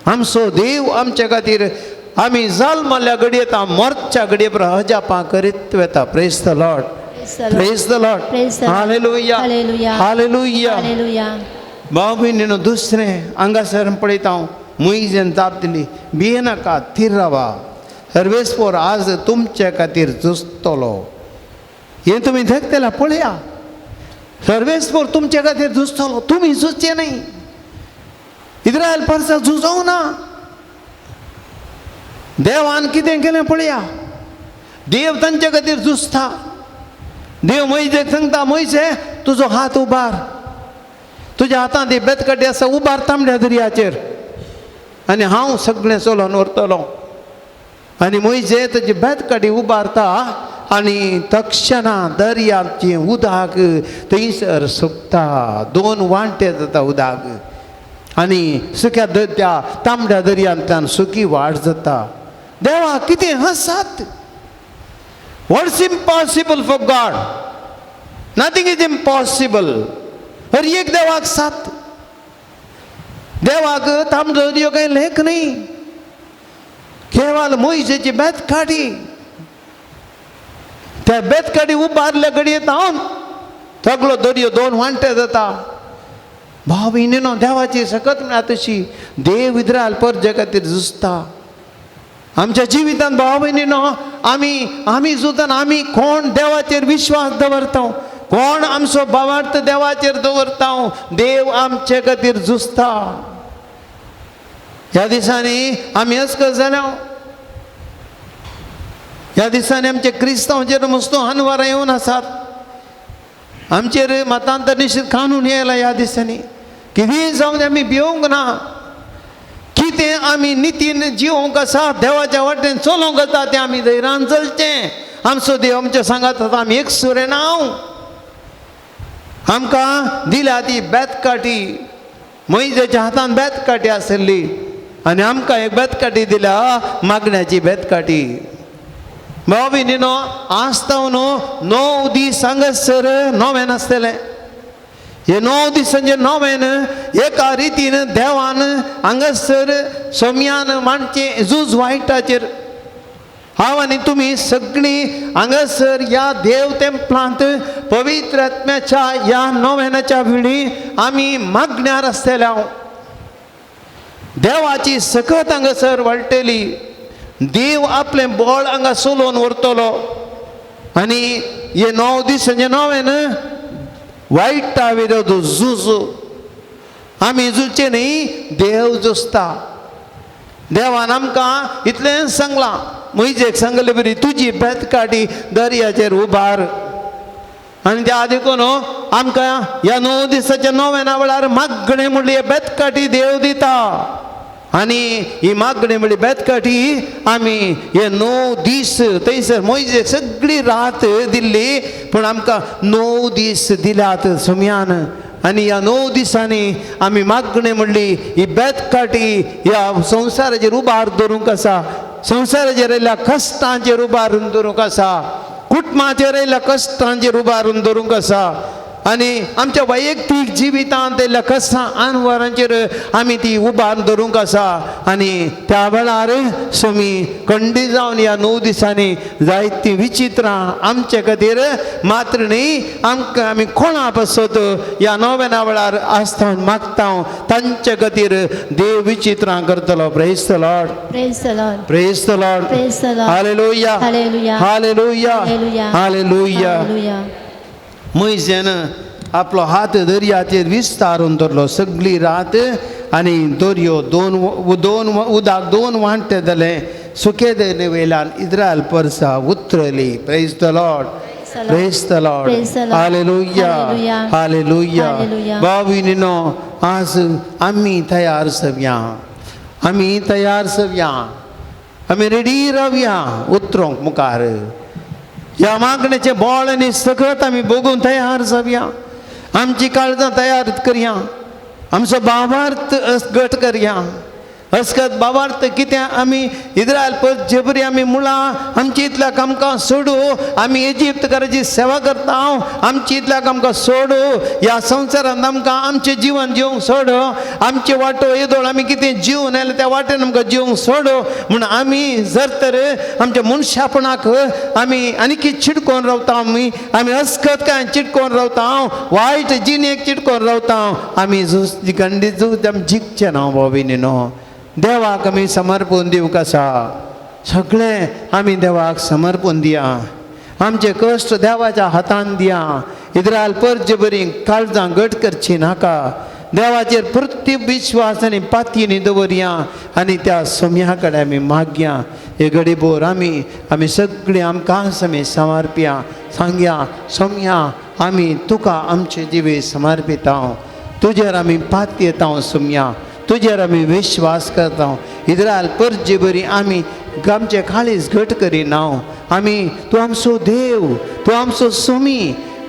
आमचो देव आमचे खातीर आमी जल्मल्ल्या घडयेता मरच्या घडये अजापां करीत वता. Praise the Lord, praise the Lord, hallelujah, hallelujah. भाव भयणीनो, दुसरें हांगासर पळयता हांव मोयजेन जाप दिली, भियेनाका, थीर रावा, सर्वेस्पोर आज तुमचे खातीर झुजतलो. हें तुमी धकतल्या पळया. सर्वेस्पोर तुमचे खातीर झुजतलो, तुमी झुजचे न्हय. इस्रायल परसा झुजोवंक ना. देवान कितें केलें पळया, देव तांचे खातीर झुजता. देव मोयजेक सांगता, मोयजे तुजो हात उबार, तुज्या हातांत ही बेतकाटी आसा, उबार तांबड्या दर्याचेर आनी हांव सगळें चलोवन व्हरतलो. आनी मोयजे ताजी बेतकाटी उबारता आनी तक्षणा दर्याचें उदक थंयसर सुकता, दोन वांटे जाता उदक आनी सुक्या त्या तांबड्या दर्यांतल्यान सुकी वाट जाता. देवा कितें हसात. What's impossible for God? Nothing is impossible. हर एक देवाक साथ. देवाक तांबडो दर्यो कांय लेख न्हय, केवल मोयजेची बेतकाटी. त्या बेतकाटी उबारल्या घडयेत हांव सगळो दर्यो दोन वांटे जाता. भाव भयणीनो, देवाची सकत म्हळ्यार तशी देव इस्रायल परजे खातीर झुजता. आमच्या जिवितांत भाव भयणीनो, आमी आमी सुद्दां आमी कोण देवाचेर विश्वास दवरता, कोण आमचो भावार्थ देवाचेर दवरता, देव आमचे खातीर झुजता. ह्या दिसांनी आमी अस्कत जाल्या. ह्या दिसांनी आमचे क्रिस्तांवचेर मस्तो हानवारां येवन आसात. आमचेर मतांतर निश्चित कानून येयला. ह्या दिसांनी कितेंय जावन आमी भिवंक ना. कितें आमी नितीन जिवंक आसा, देवाच्या वाटेन चलोवंक आसा, तें आमी धैर्यान चलचें. आमचो देव आमच्या सांगात आसा, आमी एक सुरें नांव. आमकां दिल्या ती बेतकाटी, मोयजेच्या हातान बेतकाटी आसली आनी आमकां एक बेतकाटी दिल्या, मागण्याची बेतकाटी. भाव भयणीनो, आसता न्हू 9 दीस हांगासर नोवेन आसतलें. हे 9 दिसांचे नोवेन एका रितीन देवान हांगासर सोम्यान मांडचें झूज वायटाचेर. हांव आनी तुमी सगळीं हांगासर ह्या देव तेंपलांत पवित्र आत्म्याच्या ह्या नोवेनाच्या वेळी आमी मागण्यार आसतले. देवाची सकत हांगासर वाडटली. देव आपलें बळ हांगा चलोवन व्हरतलो. आनी हे 9 दिसांचे नोवेन वायटा विरोध झूज आमी झुजचें न्ही, देव झुजता. देवान आमकां इतलेंच सांगलां, मोयजेक सांगले बरी तुजी बेतकाटी दर्याचेर उबार. आनी त्या देखून आमकां ह्या 9 दिसाच्या नोवेना वेळार मागणें म्हणली बेतकाटी देव दिता. आनी ही मागणी म्हणली बेतकाटी आमी हे 9 दीस थंयसर मोयजेक सगळी रात दिल्ली, पूण आमकां 9 दीस दिल्यात सोम्यान. आनी ह्या 9 दिसांनी आमी मागणें म्हणली ही बेतकाटी ह्या संवसाराचेर उबार दवरूंक आसा, संवसाराचेर आयिल्ल्या कश्टांचेर उबारून दवरूंक आसा, कुटुंबाचेर आयिल्ल्या कश्टांचेर उबारून दवरूंक आसा आनी आमच्या वैयक्तीक जिवितांत आयिल्ल्या कश्टां आनवरांचेर आमी ती उबार दवरूंक आसा. आनी त्या वेळार सोमी खंडी जावन ह्या 9 दिसांनी जायतीं विचित्रां आमचे खातीर मात्र न्ही, आमकां आमी कोणा पासत ह्या नोवेना वेळार आसता मागता तांचे खातीर देव विचित्रां करतलो. Praise the Lord. Praise the Lord. Praise the Lord. Praise the Lord. Hallelujah. Hallelujah. Hallelujah. Hallelujah. Hallelujah. Hallelujah. मोयजेन आपलो हात दर्याचेर विस्तारून दवरलो सगळी रात आनी दर्यो दोन दोन उदक दोन वांटे जालें. सुके दर्ये वयल्यान इस्रायल परसा उतरली. Praise the Lord. Praise the Lord. Praise the Lord. Hallelujah. Hallelujah. Hallelujah. Hallelujah. भाव भयणीनो, आज आमी तयार जावया, आमी तयार जावया, आमी रेडी रावया उतरोंक मुखार. ह्या मागणेचें बळ आनी सकत आमी बघून तयार जावया. आमची काळजां तयार करया, आमचो भावार्थ घट करया. अस्कत भावार्थ कितें आमी इस्रायल परजे बरी आमी मुळां आमची इतल्याक आमकां सोडू, आमी इजिप्तकाराची सेवा करता, आमची इतल्याक आमकां सोडू, ह्या संवसारांत आमकां आमचें जिवन जिवंक सोडू, आमचे वाटो येदोळ आमी कितें जिवन आयलें त्या वाटेन आमकां जिवंक सोडू म्हूण आमी जर तर आमच्या मनशापणाक आमी आनी कितें चिटकोवन रावता, आमी आमी अस्कत काय चिटकोवन रावता, वायट जिणेक चिटकोवन रावता, आमी झूज गंडी झूज आमी जिखचे ना. भाव भयणीनो, देवाक आमी समर्पण दिवंक आसा, सगळें आमी देवाक समर्पण दिया, आमचे कश्ट देवाच्या हातान दिया. इद्रायल परजे बरी काळजां घट करची नाका. देवाचेर प्रत्येक विश्वास आनी पातयेनी दवरया आनी त्या सोम्या कडेन आमी मागया. हे घडी भोर आमी आमी सगळीं आमकांच आमी समर्पया सांगया सोम्या आमी तुका आमचे जिवीत समर्पिता, तुजेर आमी पातयेता सोम्या, तुजेर आमी विश्वास करता. इद्रायल परजे बरी आमी आमचे काळीज घट करिना. आमी तूं आमचो देव, तूं आमचो सोमी,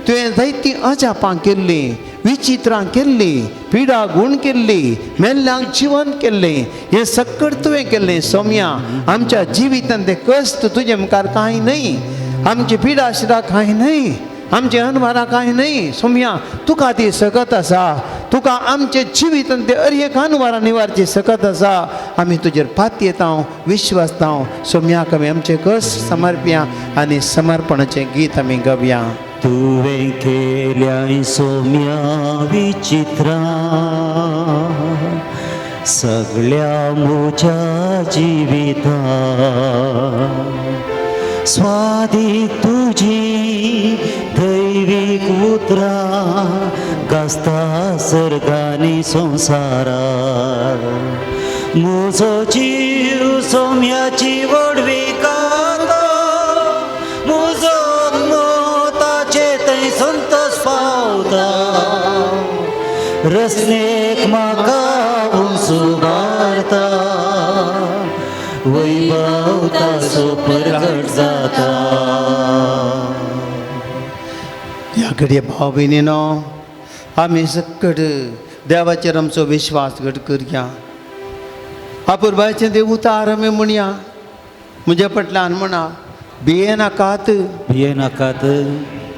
तुवें जायतीं अजापां केल्लीं, विचित्रां केल्लीं, पिडा गूण केल्ली, मेल्ल्यांक जिवन केल्लें, हें सक्कड तुवें केल्लें सोम्या. आमच्या जिवितांत तें कश्ट तुजे मुखार कांय न्हय, आमची पिडा शिरा कांय न्हय, आमचे अनवारां कांय न्हय सोम्या. तुका ती सकत आसा, तुका आमचे जिवितांत ते अर एक अनवारां निवारची सकत आसा. आमी तुजेर पातयेता, विश्वासता सोम्याक आमी आमचे कश्ट समर्पया आनी समर्पणाचें गीत आमी गावया. तुवें केल्याय सोम्या विचित्रां सगळ्या म्हज्या जिविता, स्वादीक तुजी दैवीक उतरां गाजता सर्गांनी संवसारार. म्हजो जीव सोम्याची व्हडविकाता, म्हजो ताचे थंय संतोष पावता. रसनेक म्हाका उंच उबारता, वैभव ताचो परगट जाता. ह्या घडये भाव भयणीनो आमी सक्कड देवाचेर आमचो विश्वास घट करया. आपुरबायचें देव उतार आमी म्हणया, म्हज्या फाटल्यान म्हणा, भियेनाकात, भियेनाकात,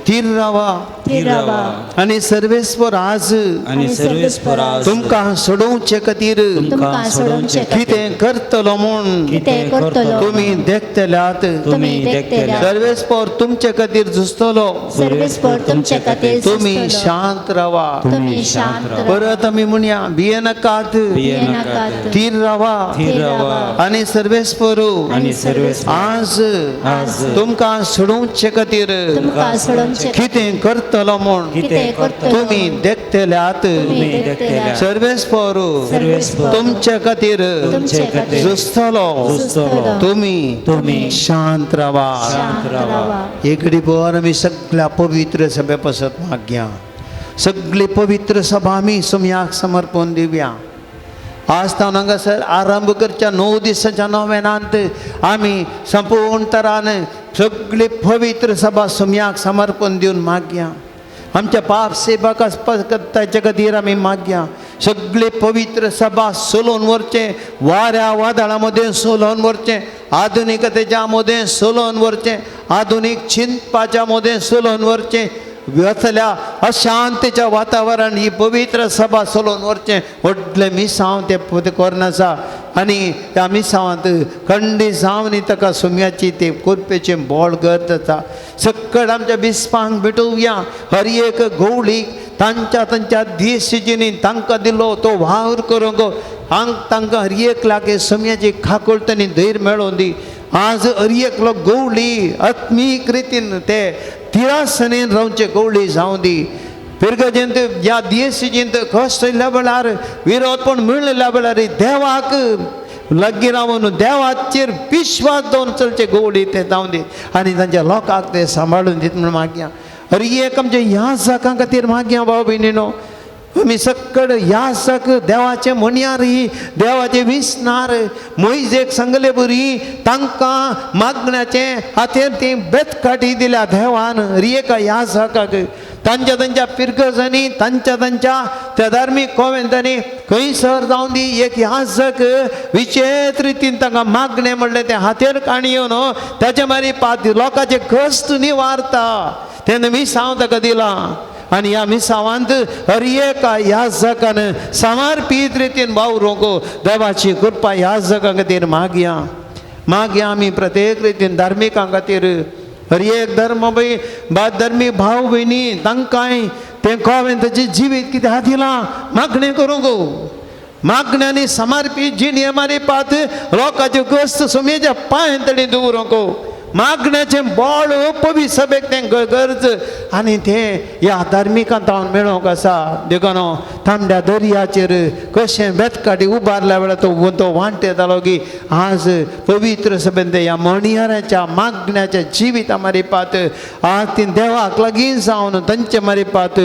थीर रावा, थीर रावा, आनी सर्वेस्पर आज, आनी सर्वेस्पर आज तुमकां सोडोवचे खातीर तुमकां सोडोवचे कितें करतलो म्हूण कितें करतलो तुमी देखतल्यात. तुमी देखतल्यात. सर्वेस्पर तुमचे खातीर झुजतलो, सर्वेस्पर तुमचे खातीर तुमी शांत रावा. तुमी शांत रावा. परत आमी म्हणया, भियेनाकात, भियेनाकात, थीर रावा, थीर रावा, आनी सर्वेस्पर आनी सर्वेस्पर आज आज तुमकां सोडोवचे खातीर तुमकां सोडोवचे कितें करतलो म्हूण कितें करतलो तुमी देखतल्यात. तुमी देखतल्यात. सर्वेस्पर सर्वेस्पर तुमचे खातीर तुमचे खातीर झुजतलो, झुजतलो, तुमी तुमी शांत रावा. शांत रावा. एकडे भर आमी सगळ्या पवित्र सभे पसत मागया. सगळी पवित्र सभा आमी सोम्याक समर्पण दिवया. आज तावन हांगासर आरंभ करच्या 9 दिसाच्या नोवेनांत आमी संपूर्ण तरान सगळी पवित्र सभा सोम्याक समर्पण दिवन मागया. आमच्या पाप सेवा ताच्या खातीर आमी मागया. सगळे पवित्र सभा सोलोवन व्हरचें, वाऱ्या वादळा मदें सोलोवन व्हरचें, आधुनिकतेच्या मदें सोलोवन व्हरचें, आधुनीक चिंतपाच्या मदें सोलोवन व्हरचें, वतल्या अशांतीच्या वातावरण ही पवित्र सभा सोलोवन व्हरचें व्हडलें मिसांव तें करून आसा. आनी त्या मिसांवांत खंडी जावन ताका सुम्याची ते कोरपेचें बोळ गरज आसा. सक्कड आमच्या बिस्पांक भेटोवया. हर एक गवळीक तांच्या तांच्या दीस तांकां दिलो तो वावर करूंक हांग तांकां हर एक लागे सुम्याची खाकोळ तांणी धैर्य मेळोवन दी. आज हर एकलो गवळी आत्मीक रितीन ते तिरासनेन रावचे गवळी जावं दी. पिरगजेंत ह्या दियेसीजींत कश्ट येयल्ल्या वेळार विरोध पण मेळिल्ल्या वेळार देवाक लागीं रावन देवाचेर विश्वास दवरून चलचे गवळी ते जावं दी आनी तांच्या लोकांक ते सांबाळून दीत म्हूण मागया. हर एक आमच्या ह्या जाकां खातीर मागया भाव भयणीनो. आमी सक्कड ह्या सक देवाचे म्हणयार देवाचे विसनार मोयजेक सांगले बरी तांकां मागण्याचें हातेर ती बेतकाठी दिल्या देवान. एका ह्या सकाक तांच्या तांच्या पिरगजांनी तांच्या तांच्या त्या धार्मीक कोवेंतांनी खंयसर जावन दी एक ह्या सक विचेत रितीन तांकां मागणें म्हणलें तें हातेर काणी येवन ताचे मारी पात लोकांचे कश्ट निवारता तेन्ना मिसांव ताका दिलां. आनी ह्या मिसावांत हर एका ह्या जगान समर्पीत रितीन वावरूंक देवाची कृपा ह्या जगा खातीर मागया. मागया आमी प्रत्येक रितीन धार्मिकां खातीर हर एक धर्म धर्मी भाव भयणी तांकांय तें कोवें ताचें जिवीत कितें दिलां मागणें करूंक. मागण्यांनी समर्पीत जिणे मारी पात लोकांच्यो कश्ट सुमेच्या पांय तणी दवरूंक. मागण्याचें बळ पवी सभेक तें गरज आनी तें ह्या धार्मिकांत हांव मेळोंक आसा. देखून तांबड्या दर्याचेर कशें बेतकाटी उबारल्या वेळार तो तो वांटेतालो की आज पवित्र सभेन ते ह्या मणियाराच्या मागण्याच्या जिविता मारिपात आज ती देवाक लागीं जावन तांचे मारिपात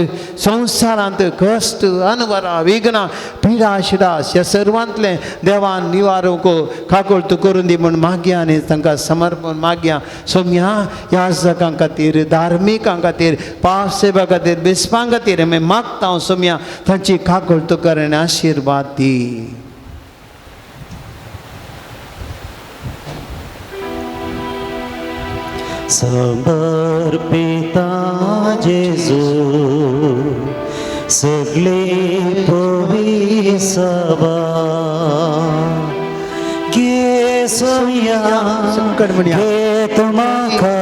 संवसारांत कश्ट अनवरां विघ्नां पिडा शिडा ह्या सर्वांतलें देवान निवारूंक काकुळट करून दी म्हूण मागया आनी तांकां समर्पण मागया. सोम्या ह्या जगां खातीर, धार्मिकां खातीर, पावसेवा खातीर, बिस्पां खातीर आमी मागता. सोम्या तांची काकुळट कर आनी आशिर्वाद दी. समर्पिता जेजू सगळे पवी सभा घे सोम्या घे तुमाका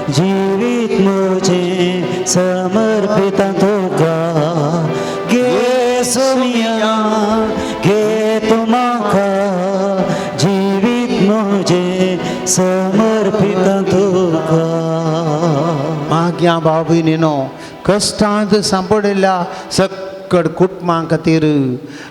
जिवीत म्हजें समर्पिता तुका घे सोम्या घे तुमाका जिवीत म्हजें समर्पिता तुका. मागया भाव भयणीनो कश्टांत सांपडिल्ल्या सकड कुटुंबां खातीर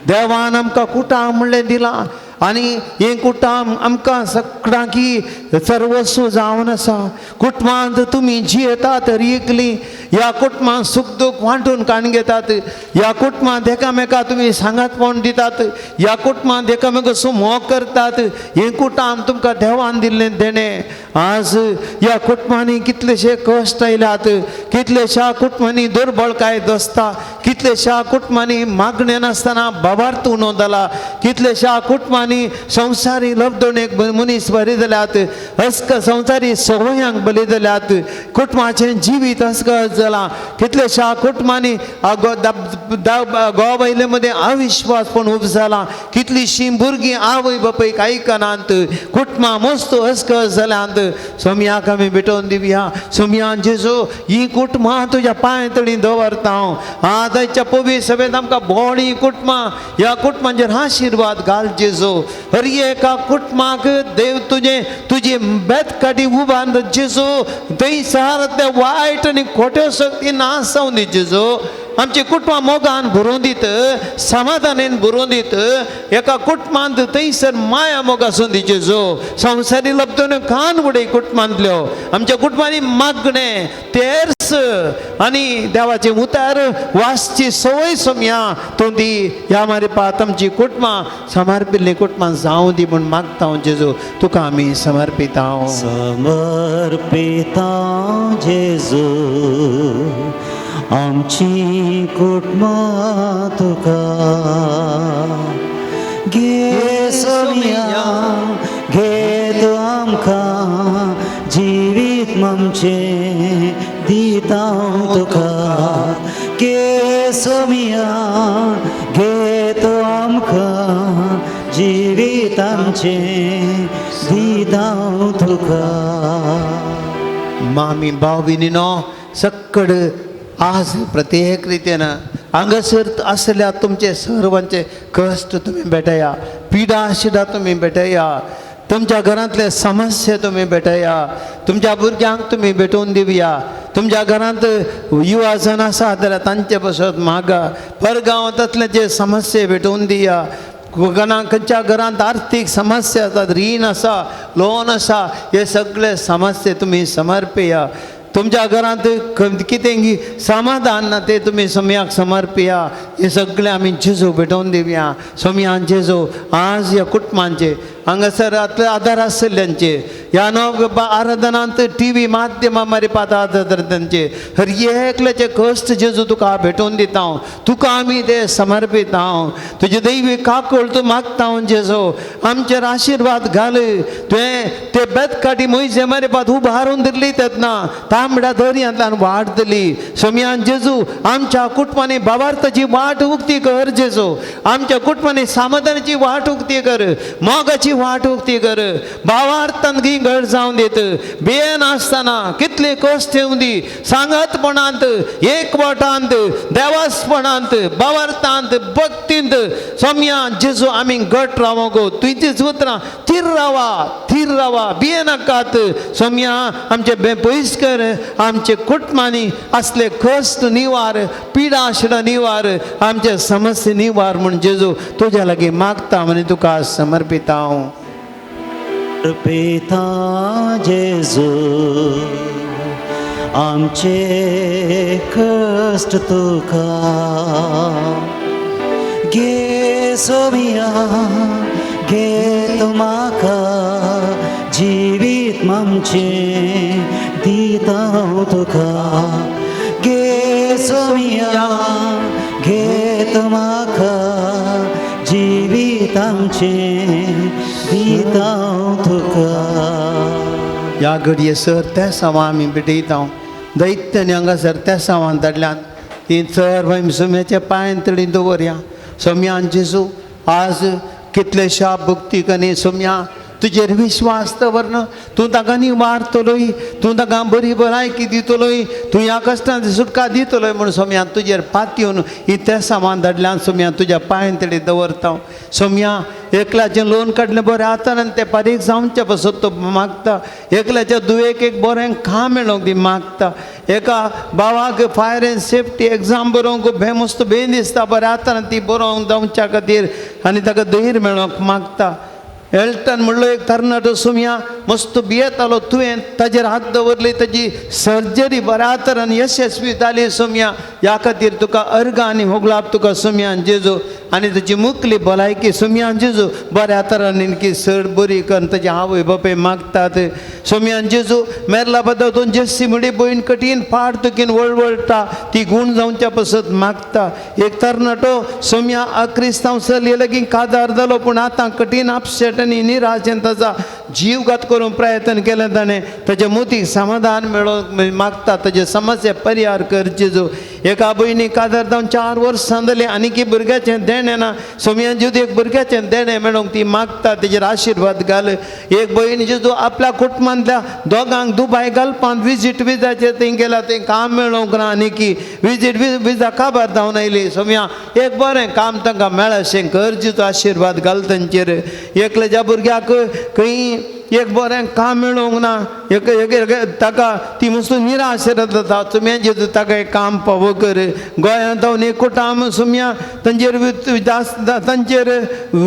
देवान आमकां कुटां म्हणलें दिलां आनी हें कुटाम आमकां सगळ्यांकी सर्वस्व जावन आसा. कुटुंबांत तुमी जियेतात एकली, ह्या कुटुंबांत सूख दूख वांटून काडून घेतात, ह्या कुटुंबांत एकामेका तुमी सांगातपण दितात, ह्या कुटुंबांत एकामेका मोग करतात. हें कुटाम तुमकां देवान दिल्लें देणें. आज ह्या कुटुंबांनी कितलेशे कश्ट आयल्यात, कितलेश्या कुटुंबांनी दुर्बळकाय दसता, कितलेश्या कुटुंबांनी मागणें नासतना बाबार्थ उणो जाला, कितलेश्या कुटुंबांनी संवसारी लब्दोणेक मनीस बरी जाल्यात, अस्क संवसारी संवयांक बली जाल्यात, कुटुंबाचें जिवीत अस्कत जालां. कितलेश्या कुटुंबांनी घोव बायले मदें अविश्वास पण उब जाला, कितलीशीं भुरगीं आवय बापायक आयकनात, कुटुंबां मस्त अस्कत जाल्यांत. सोमयाक आमी भेटोवन दिवया. सोमया जेजू ही कुटुंबां तुज्या पांय तळी दवरता हांव. आतांच्या पवी सभेंत आमकां बोडी कुटुंबां, ह्या कुटुंबांचेर आशिर्वाद घाल जेजू. हर एका कुटुंबाक देव तुजें तुजी बेतकाटी उबार जेजू, थंयसर वायट आनी खोट्यो शक्ती ना जावन दी जेजू. आमची कुटुंबां मोगान भरोवन दीत, समाधानेन भरोवन दीत, एका कुटुंबांत थंयसर माया मोग आसून दी जेजू. संवसारी लब्दोण्यो कान उडय कुटुंबांतल्यो. आमच्या कुटुंबांनी मागणें तेर्स आनी देवाचें उतार वाचची संवय सोमया तूं दी. ह्या मारिपात आमची कुटुंबां समर्पिल्लीं कुटुंबां जावं दी म्हूण मागता हांव जेजू. तुका आमी समर्पिता. समर्पिता जेजू आमची कुटुंबां तुका घे सोमया घे तूं आमकां जिवीत आमचें दिता तुका घे सोमया घे तूं आमकां जिवीत आमचें दिता तुका. मामी भाव भयणीनो सक्कड आज प्रत्येक रितीन हांगासर आसल्या तुमचे सर्वांचे कश्ट तुमी भेटया, पिडा शिडा तुमी भेटया, तुमच्या घरांतले समस्या तुमी भेटया, तुमच्या भुरग्यांक तुमी भेटोवन दिवया. तुमच्या घरांत युवा जण आसा जाल्यार तांचे पासत मागा, परगांवांतले जे समस्या भेटोवन दिया. खंयच्या घरांत आर्थीक समस्या आसात, रीण आसा, लोन आसा, हे सगळे समस्या तुमी समर्पया. तुमच्या घरांत कितें समाधान ना ते तुमी सोमयाक समर्पया. हे सगळे आमी जेजू भेटोवन दिवया. सोमयान जेजू आज ह्या कुटुंबांचे हांगासर आदार आशिल्ल्यांचे ह्या नव आराधनांत टी व्ही माध्यमा मारिपात आदार तांचे हर एकल्याचे कश्ट जेजू तुका भेटोवन दिता हांव. तुका आमी ते समर्पिता हांव. तुजे दैवी काकूळ तूं मागता हांव जेजू. आमचेर आशिर्वाद घाल. तुवें ते बेतकाटी मोयजे मारिपात उबारून दिल्ली तेन्ना तांबड्या दर्यांतल्यान वाट दिली. सोमयान जेजू आमच्या कुटुंबांनी बाबार्थाची वाट उक्ती कर जेजू. आमच्या कुटुंबांनी समाधानाची वाट उक्ती कर, मोगाची वाट उक्ती कर, भावार्थान गळ जावन दीत. बेन आसतना कितले कश्ट येवं दी, सांगातपणांत, एकवटांत, देवासपणांत, भावार्थांत, भक्तींत सोमया जेजू आमी घट रावंक. तुजीच उतरां थीर रावा, थीर थीर रावा, भिये नाकात। सोम्या आमचे बे पयस कर, आमचे कुटुंबांनी असले कश्ट निवार, पिडा आशिल्लो निवार, आमचे समस्या निवार म्हूण जेजू तुज्या लागीं मागता आनी तुका समर्पिता हांव। पिता जेजू आमचे कश्ट तुका घे सोमिया, घे तूं म्हाका जिवीत आमचें दिता हांव तुका। घे सोमिया, घे तूं म्हाका जिवीत आमचें दिता हांव तुका। ह्या घडये सर त्या सवा आमी भेटयता दैत्यानी हांगासर त्या सवान धाडल्यान ती चर सोम्याच्या पांयान तडी दवरया। सोम्यान जेजू आज कितलेशा भक्तीक आनी सोम्या तुजेर विश्वास दवरन तूं ताका निवारतलोय, तूं ताका बरी भलायकी दितलोय, तूं ह्या कश्टांत सुटका दितलोय म्हूण सोम्या तुजेर पातयेवन ही त्या सामान धाडल्यान सोम्या तुज्या पांयान तडी दवरता। सोम्या एकल्याचें लोन काडलें बरें आतां आनी तें फारीक जावचें पासत तो मागता, एकल्याच्या दुयेक एक बरें काम मेळोंक ती मागता, एका भावाक फायर एंड सेफ्टी एग्जाम बरोवंक भे मस्त बेन दिसता बरें आतां आनी ती बरोवंक जावच्या खातीर आनी ताका धैर्य मेळोवंक मागता। एल्टन म्हणलो एक तरणाटो सोम्या मस्त भियेतालो, तुवें ताजेर हात दवरले, ताजी सर्जरी बऱ्या तरान यशस्वी जाली सोम्या, ह्या खातीर तुका अर्गां आनी होगलाप तुका सोम्यान जेजू आनी तुजी मुकली भलायकी सोम्यान जेजू बऱ्या तरान इनकी चड बरी करून ताजी आवय बापूय मागतात। सोम्यान जेजू मेरला बद्दल जेस्सी म्हणी भयण कठीण फाट तुकीन वळवळटा ती गूण जावच्या पासत मागता। एक तरणाटो सोम्या अक्रिस्तांव चलये लागीं काजार जालो पूण आतां कठीण अपसेट आनी निराशेन ताचा जीवघात करूंक प्रयत्न केलें ताणें, ताच्या मोतीक समाधान मेळोवंक मागता, ताजे समस्या परिहार कर जेजू। एका भयणी काजार जावन 4 वर्सां जालीं आनीकी भुरग्याचें देणें ना, सोम्यान जेजू एक भुरग्याचें देणें मेळोवंक ती मागता, तेजेर आशिर्वाद घाल। एक भयण जेजू आपल्या कुटुंबांतल्या दोगांक दुबाय घालपांत विजीट विजाचेर थंय गेला, थंय काम मेळोवंक ना आनीकी विजीट विजा काबार जावन आयली। सोम्या एक बरें काम तांकां मेळशें कर जेजू, आशिर्वाद घाल तांचेर। एकल्याच्या भुरग्याक खंय एक बरें काम मेळोवंक ना, एक एक ताका ती मस्त निराश जाता, सोम्या जेजू ताका एक काम पावो कर। गोंयांत जावन एक कुटाम सोम्या तांचेर तांचेर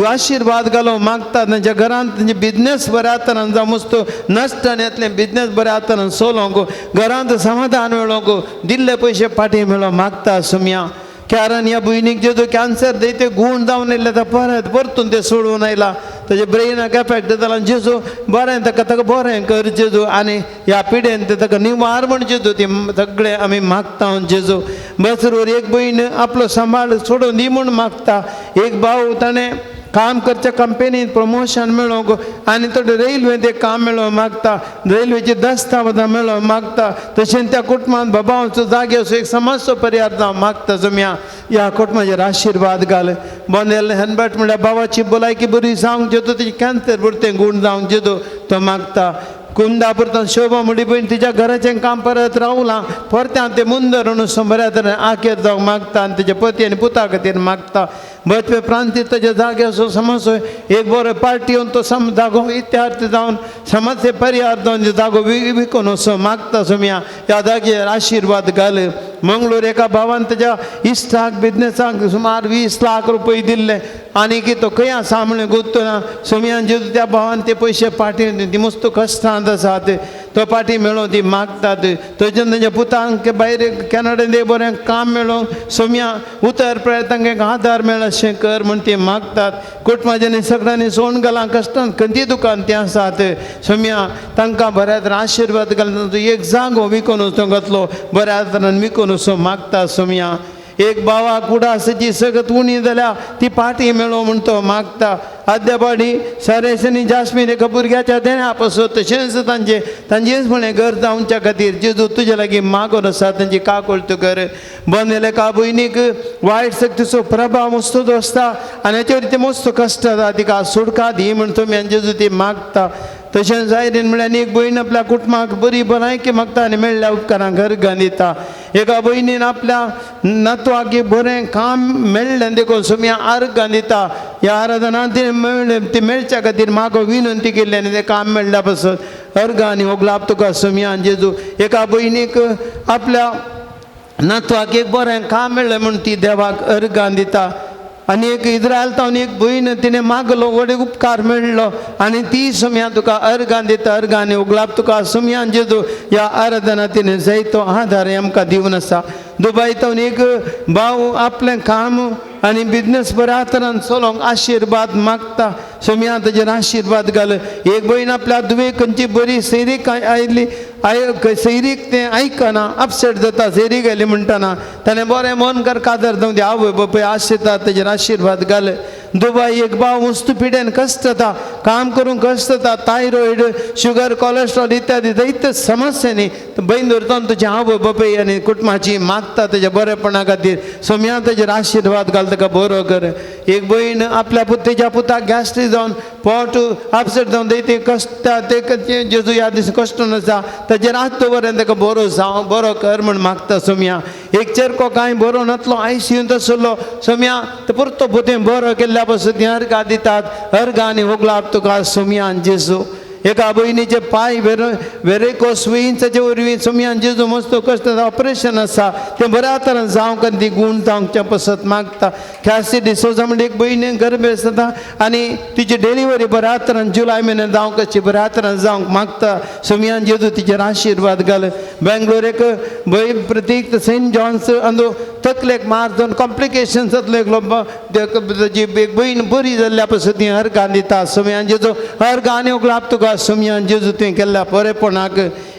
आशिर्वाद घालो मागता, तांच्या घरांत तांचे बिजनेस बऱ्या तरान जावं मस्त नश्टान येतलें बिजनेस बऱ्या तरान चलोवंक, घरांत समाधान मेळोवंक, दिल्ले पयशे फाटीं मेळोवंक मागता। सोम्या कारण ह्या भयणीक जेजू कॅन्सर दे ते गूण जावन येयले आतां परत परतून ते सोडून आयला, ताजे ब्रेनाक एफेक्ट जाला जेजू बरें ताका ताका बरें कर जेजू आनी ह्या पिडेन ते ताका निवार म्हण जेजू ती सगळें आमी मागता जेजू। बसरूर एक भयण आपलो सांबाळ सोडून दी म्हूण मागता, एक भाव ताणें काम करच्या कंपनीत प्रमोशन मेळोवंक आनी थोडे रेल्वेंत एक काम मेळोवंक मागता, रेल्वेची दस्तावेजां मेळोवंक मागता, तशेंच त्या कुटुंबांत बाबांचो जाग्याचो एक समस्या परिहार जावंक मागता। सोम्या ह्या कुटुंबाचेर आशिर्वाद घाल। बोंदेल हेनबर्ट म्हणल्यार बाबाची भलायकी बरी जावंक जेजू, तेजी कॅन्सर पुरतें गूण जावंक जेजू तो मागता। कुंदापुरतान शोभा म्हणली पळय तिच्या घराचें काम परत रावलां, परत्यान तें मुंदर म्हणून बऱ्या तरेन आखेर जावंक मागता आनी तेच्या पती आनी पुता खातीर मागता। बचपे प्रांतीत ताच्या जाग्याचो समज एक बरो पार्टी येवन तो सम जागो इत्यार्थ जावन समस्या परिहार जावन जागो विकून असो मागता। सोम्या ह्या जाग्यार आशिर्वाद घाल। मंगळूर एका भावान ताच्या इश्टाक बिजनेसाक सुमार 20 लाख रुपये दिल्ले आनी की तो खंय आसा म्हणून गुत्तो ना। सोम्यान जेजू त्या भावान ते पयशे पाटी ती मस्त कश्टांत आसात, तो पाटी मेळोवंक ती मागतात। थंयच्यान तांच्या पुतांक भायर कॅनडान एक बरें काम मेळोवंक सोम्या उतर प्रयत्नांक तांकां आदार मेळ अशें कर म्हूण ती मागतात। कुटुंबाच्यांनी सगळ्यांनी सोण घालां कश्टान खंयची दुकान ती आसात। सोम्या तांकां बऱ्या तरेन आशिर्वाद घालून एक जागो विकून वचूंक घातलो बऱ्या तरेन विकून वचूंक मागता। सोम्या एक भावाक उडासाची सगळत उणी जाल्या ती पाटी मेळो म्हूण तो मागता। आद्यापाडी सारेसनी जास्मीन एका भुरग्याच्या देण्या पासत तशेंच तांचे तांचेच म्हणलें घर जावच्या खातीर जेजू तुजे लागीं मागून आसा तांची काकुळट कर। बंद एका भयणीक वायट शक्तीचो प्रभाव मस्त आसता आनी हेचेर ते मस्त कश्ट जाता, तिका सुटका दी म्हूण तुमी जेजू ती मागता। तशेंच जायरीन म्हळ्यार एक भयण आपल्या कुटुंबाक बरी भलायकी मागता आनी मेळ्ळ्या उपकारांक अर्गां दिता. एका भयणीन आपल्या नातवाक एक बरें काम मेळ्ळें देखून सोम्या अर्गां दिता. ह्या आराधना ती मेळ्ळें ती मेळच्या खातीर मागो विनंती केल्ली आनी तें काम मेळ्ळ्या पासत अर्गां आनी होगलाप तुका सोम्या जेजू. एका भयणीक आपल्या नातवाक एक बरें काम मेळ्ळें म्हूण ती देवाक अर्गां दिता. आनी एक इज्रायल तावन एक भयण तिणें मागलो व्हड उपकार मेळ्ळो आनी ती सोम्या तुका अर्गां दिता. अर्गां आनी उगलाप तुका सोम्यान जेजू. ह्या आराधना तिणें जायतो आदार आमकां दिवन आसा. दुबय तावन एक भाव आपलें काम आनी बिजनेस बऱ्या तरान चलोवंक आशिर्वाद मागता. सोम्या ताजेर आशिर्वाद घाल. एक भयण आपल्या धुवेक खंयची बरी सैरीक आयली सैरीक तें आयकना अपसेट जाता सैरीक आयली म्हणटना ताणें बरें मन कर कादर जावं दी आवय बापूय आशिर्वाद ताजेर आशिर्वाद घाल. दुबय एक भाव वस्तू पिडेन कश्ट जाता काम करूंक कश्ट जाता थायरॉयड शुगर कॉलेस्ट्रॉल इत्यादी जायते समस्यांनी बहीण दवरता तुजे आवय बापूय आनी कुटुंबाची मागता तेज्या बरेपणा खातीर. सोम्या ताजेर आशिर्वाद घाल ताका बरो कर. एक भयण आपल्या तेज्या पुताक गॅस्ट्रीक जावन पोट अपसेट जावन ते कश्ट ते जेजू ह्या दीस कश्ट आसा ताजेर हात दवर आनी ताका बरो जावं बरो कर म्हूण मागता सोम्या. एक चेरको कांय बरो नातलो आयसीयूंत आसलो सोम्या तो परतो पोतें बरो केल्ल्या पासून ती अर्गां दितात. अर्गां आनी होगलाप तुका सोम्यान जेजू. एका भयणीचे पांय वेरेकोस वेन्साचे वरवीं सोम्यान जेजू मस्त कश्ट ऑपरेशन आसा तें बऱ्या तरान जावंक आनी ती गूण जावच्या पासत मागता. ख्यासी डिसोजा म्हणजे एक भयण गर्भेस्त जाता आनी तिची डिलिव्हरी बऱ्या तरान जुलय म्हयन्यान जावंक अशी बऱ्या तरान जावंक मागता. सोम्यान जेजू तिचेर आशिर्वाद घाल. बेंगलोर एक भंय प्रतीक सेंट जॉन्स अंदू तकलेक मार जावन कॉम्प्लिकेशन जातलो एकलो ताजी एक भयण बरी जाल्ल्या पासून ती अर्गां दिता. सोम्यान जेजू अर्गां आनी उगलाप तुका सोम्यान जेजू तुवें केल्ल्या बरेपणाक.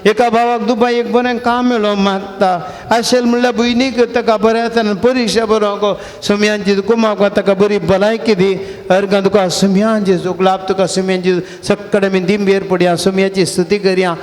एका भावाक दुबाय एक बरें काम मेळोवंक मागता. आशेल म्हणल्यार भयणीक ताका बऱ्या तरान परिक्षा बरोवंक सोम्यान जेजू कुमाक ताका बरी भलायकी दी. अर्गां तुका सोम्यान जेजू गुलाब तुका सोम्यान जेजू. सक्कडे आमी दिंबेर पडया सोम्याची स्तुती करया.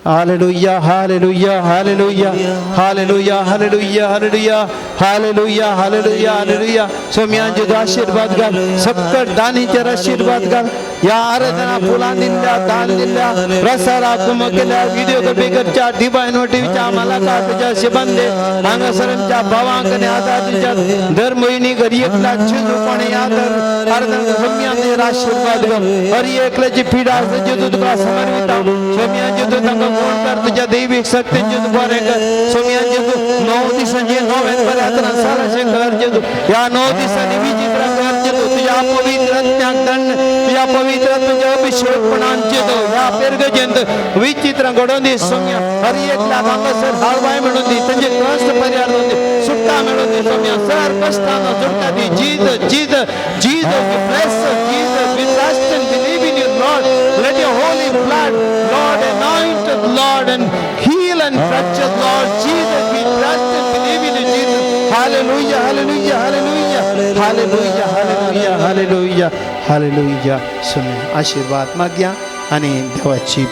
Hallelujah hallelujah hallelujah hallelujah hallelujah hallelujah hallelujah hallelujah hallelujah. सोम्यान जेजू आशिर्वाद घाल. सक्कट दानीचेर आशिर्वाद घाल. ह्या आराधना फुलां दिल्ल्या दान दिल्ल्या प्रसारा कुम केल्या व्हिडिओ बेगरच्या डिवायन टीव्हीच्या मालाका तुज्या शिबंदे हांगासर आमच्या भावांक आनी आदार दिच्या दर म्हयनी घरी एकला जेजूपणे आदर आराधना सोम्यान आशिर्वाद घाल. हर एकल्याची पिडा आसा जेजू तुका समर्पिता. सोम्यान जेजू तांकां कोण कर तुज्या दैवीक शक्तीन जेजू बरें कर. सोम्यान जेजू 9 दिसांची नोवेन बऱ्या तरान साराशें कर जेजू. ह्या 9 दिसांनी विचित्र कर जेजू. तुज्या पवित्र आत्म्याक दंड तुज्या पवित्र आत्म्याच्या अभिषेकपणान जेजू ह्या पेरगजेंत विचित्र घडोवन दी. सोम्या हर एकल्याक हांगासर हाळवाय म्हणून दी तांचे कश्ट परिहार जावन दी सुटका मेळून दी. सोम्या सर कश्टांक सुटका दी. Jesus Jesus Jesus we bless Jesus. We trust and believe in you Lord. Let your holy blood Lord anoint us, Lord, and heal and touch us, Lord Jesus. We trust and believe in you, Jesus. Hallelujah, hallelujah, hallelujah, hallelujah, hallelujah, hallelujah, hallelujah. सुने आशीर्वाद मागया आनी देवाची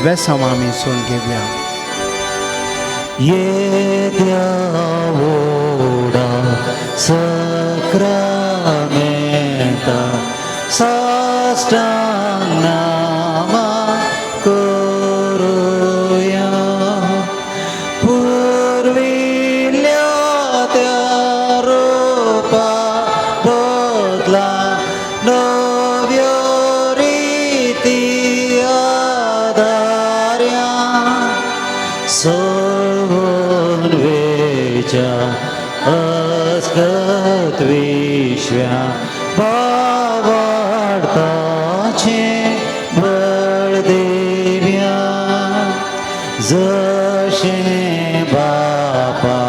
बेसांव आमी सोण घेवया. येद्या व्हडा सक्रामेंता साष्टांग नामा करुया. पुर्विल्ल्या त्या रुपा बदला नव्यो रिती आदार्या सोडून वेच्या अस्कत विश्व्या भावार्थाचें बळ देव्या. जशें बापा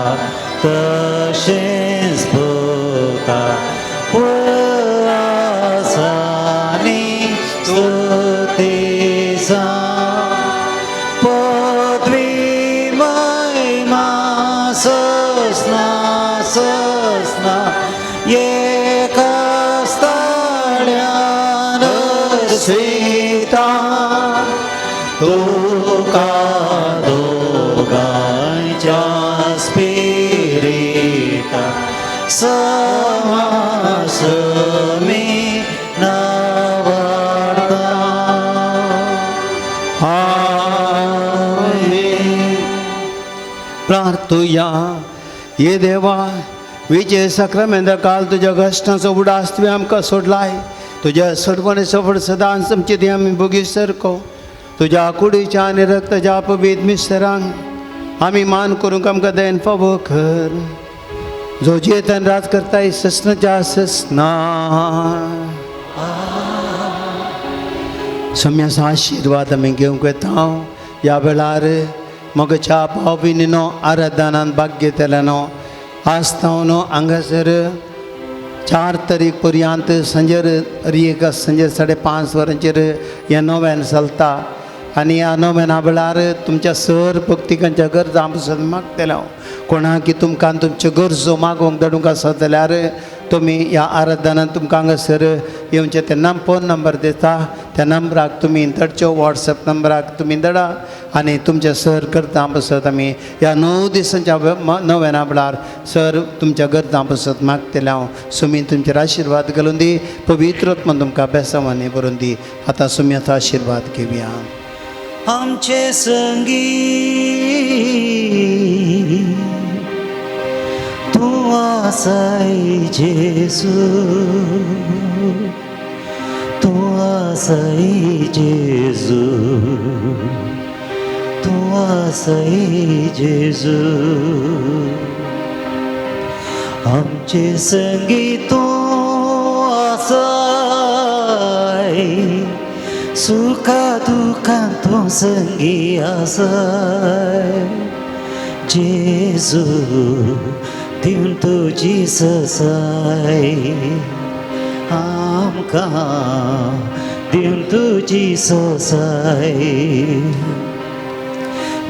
तशेंच पुता आसानी स्तुतीचा पदवी महिमा ससना ससना एका स्थाळ्यान सीता तुका दोगांच्या स्पिरिता समासमी नावाडता. तुया ये देवा विजय साक्रामेंता काल तुज्या कश्टांचो उडास तुवें आमकां सोडलाय तुज्या सोडवणे सफळ सदांच आमची ती आमी भोगी सारको तुज्या कुडीच्या आनी रक्ताच्या पवित्र मिस्तरांक आमी मान करूंक आमकां दयन फावो कर जो जेतन राज करताय सस्नाच्या सस्ना सम्याचो आशिर्वाद आमी घेवंक वेता ह्या वेळार म्हज्या भाव भयणीनो आराधनान भाग घेतल्यानो आस्तावनो हांगासर 4 तारीख पर्यंत संजेर एक संजेर 5:30 वरांचेर हें नोवेन चलता आनी ह्या नोवेना वेळार तुमच्या सर भक्तिकांच्या गरजां पसून मागतले हांव कोणाक की तुमकां तुमच्यो गरजो मागोवंक धाडूंक आसत जाल्यार तुमी ह्या आराधनान तुमकां हांगासर येवचें तेन्ना फोन नंबर दिता त्या नंबराक तुमी धाडच्यो वॉट्सएप नंबराक तुमी धाडा आनी तुमचें सर करता पसत आमी ह्या 9 दिसांच्या नोवेना वेळार सर तुमच्या गरजां पसत मागतले हांव सुमी तुमचेर आशिर्वाद घालून दी पवित्र आत्मा तुमकां बेसांवांनी भरून दी. आतां सुमी आतां आशिर्वाद घेवया. आमचे संगी तूं आसाय जेजू तूं आसाय जेजू तूं आसाय जेजू आमचे संगी तूं आसाय सुखा दुखां तूं संगी आसाय जेजू दिवन तुजी ससाय आमकां दिवन तुजी ससाय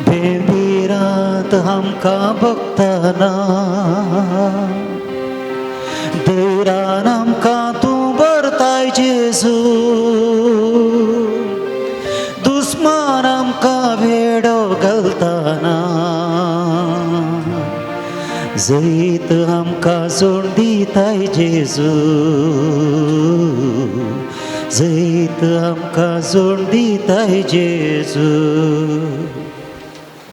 बेबिरांत आमकां भोगतना धैरान आमकां तूं भरताय जेजू दुस्मान आमकां वेडो घालतना जैत आमकां सोड दिताय जेजू जैत आमकां सोड दिताय जेजू.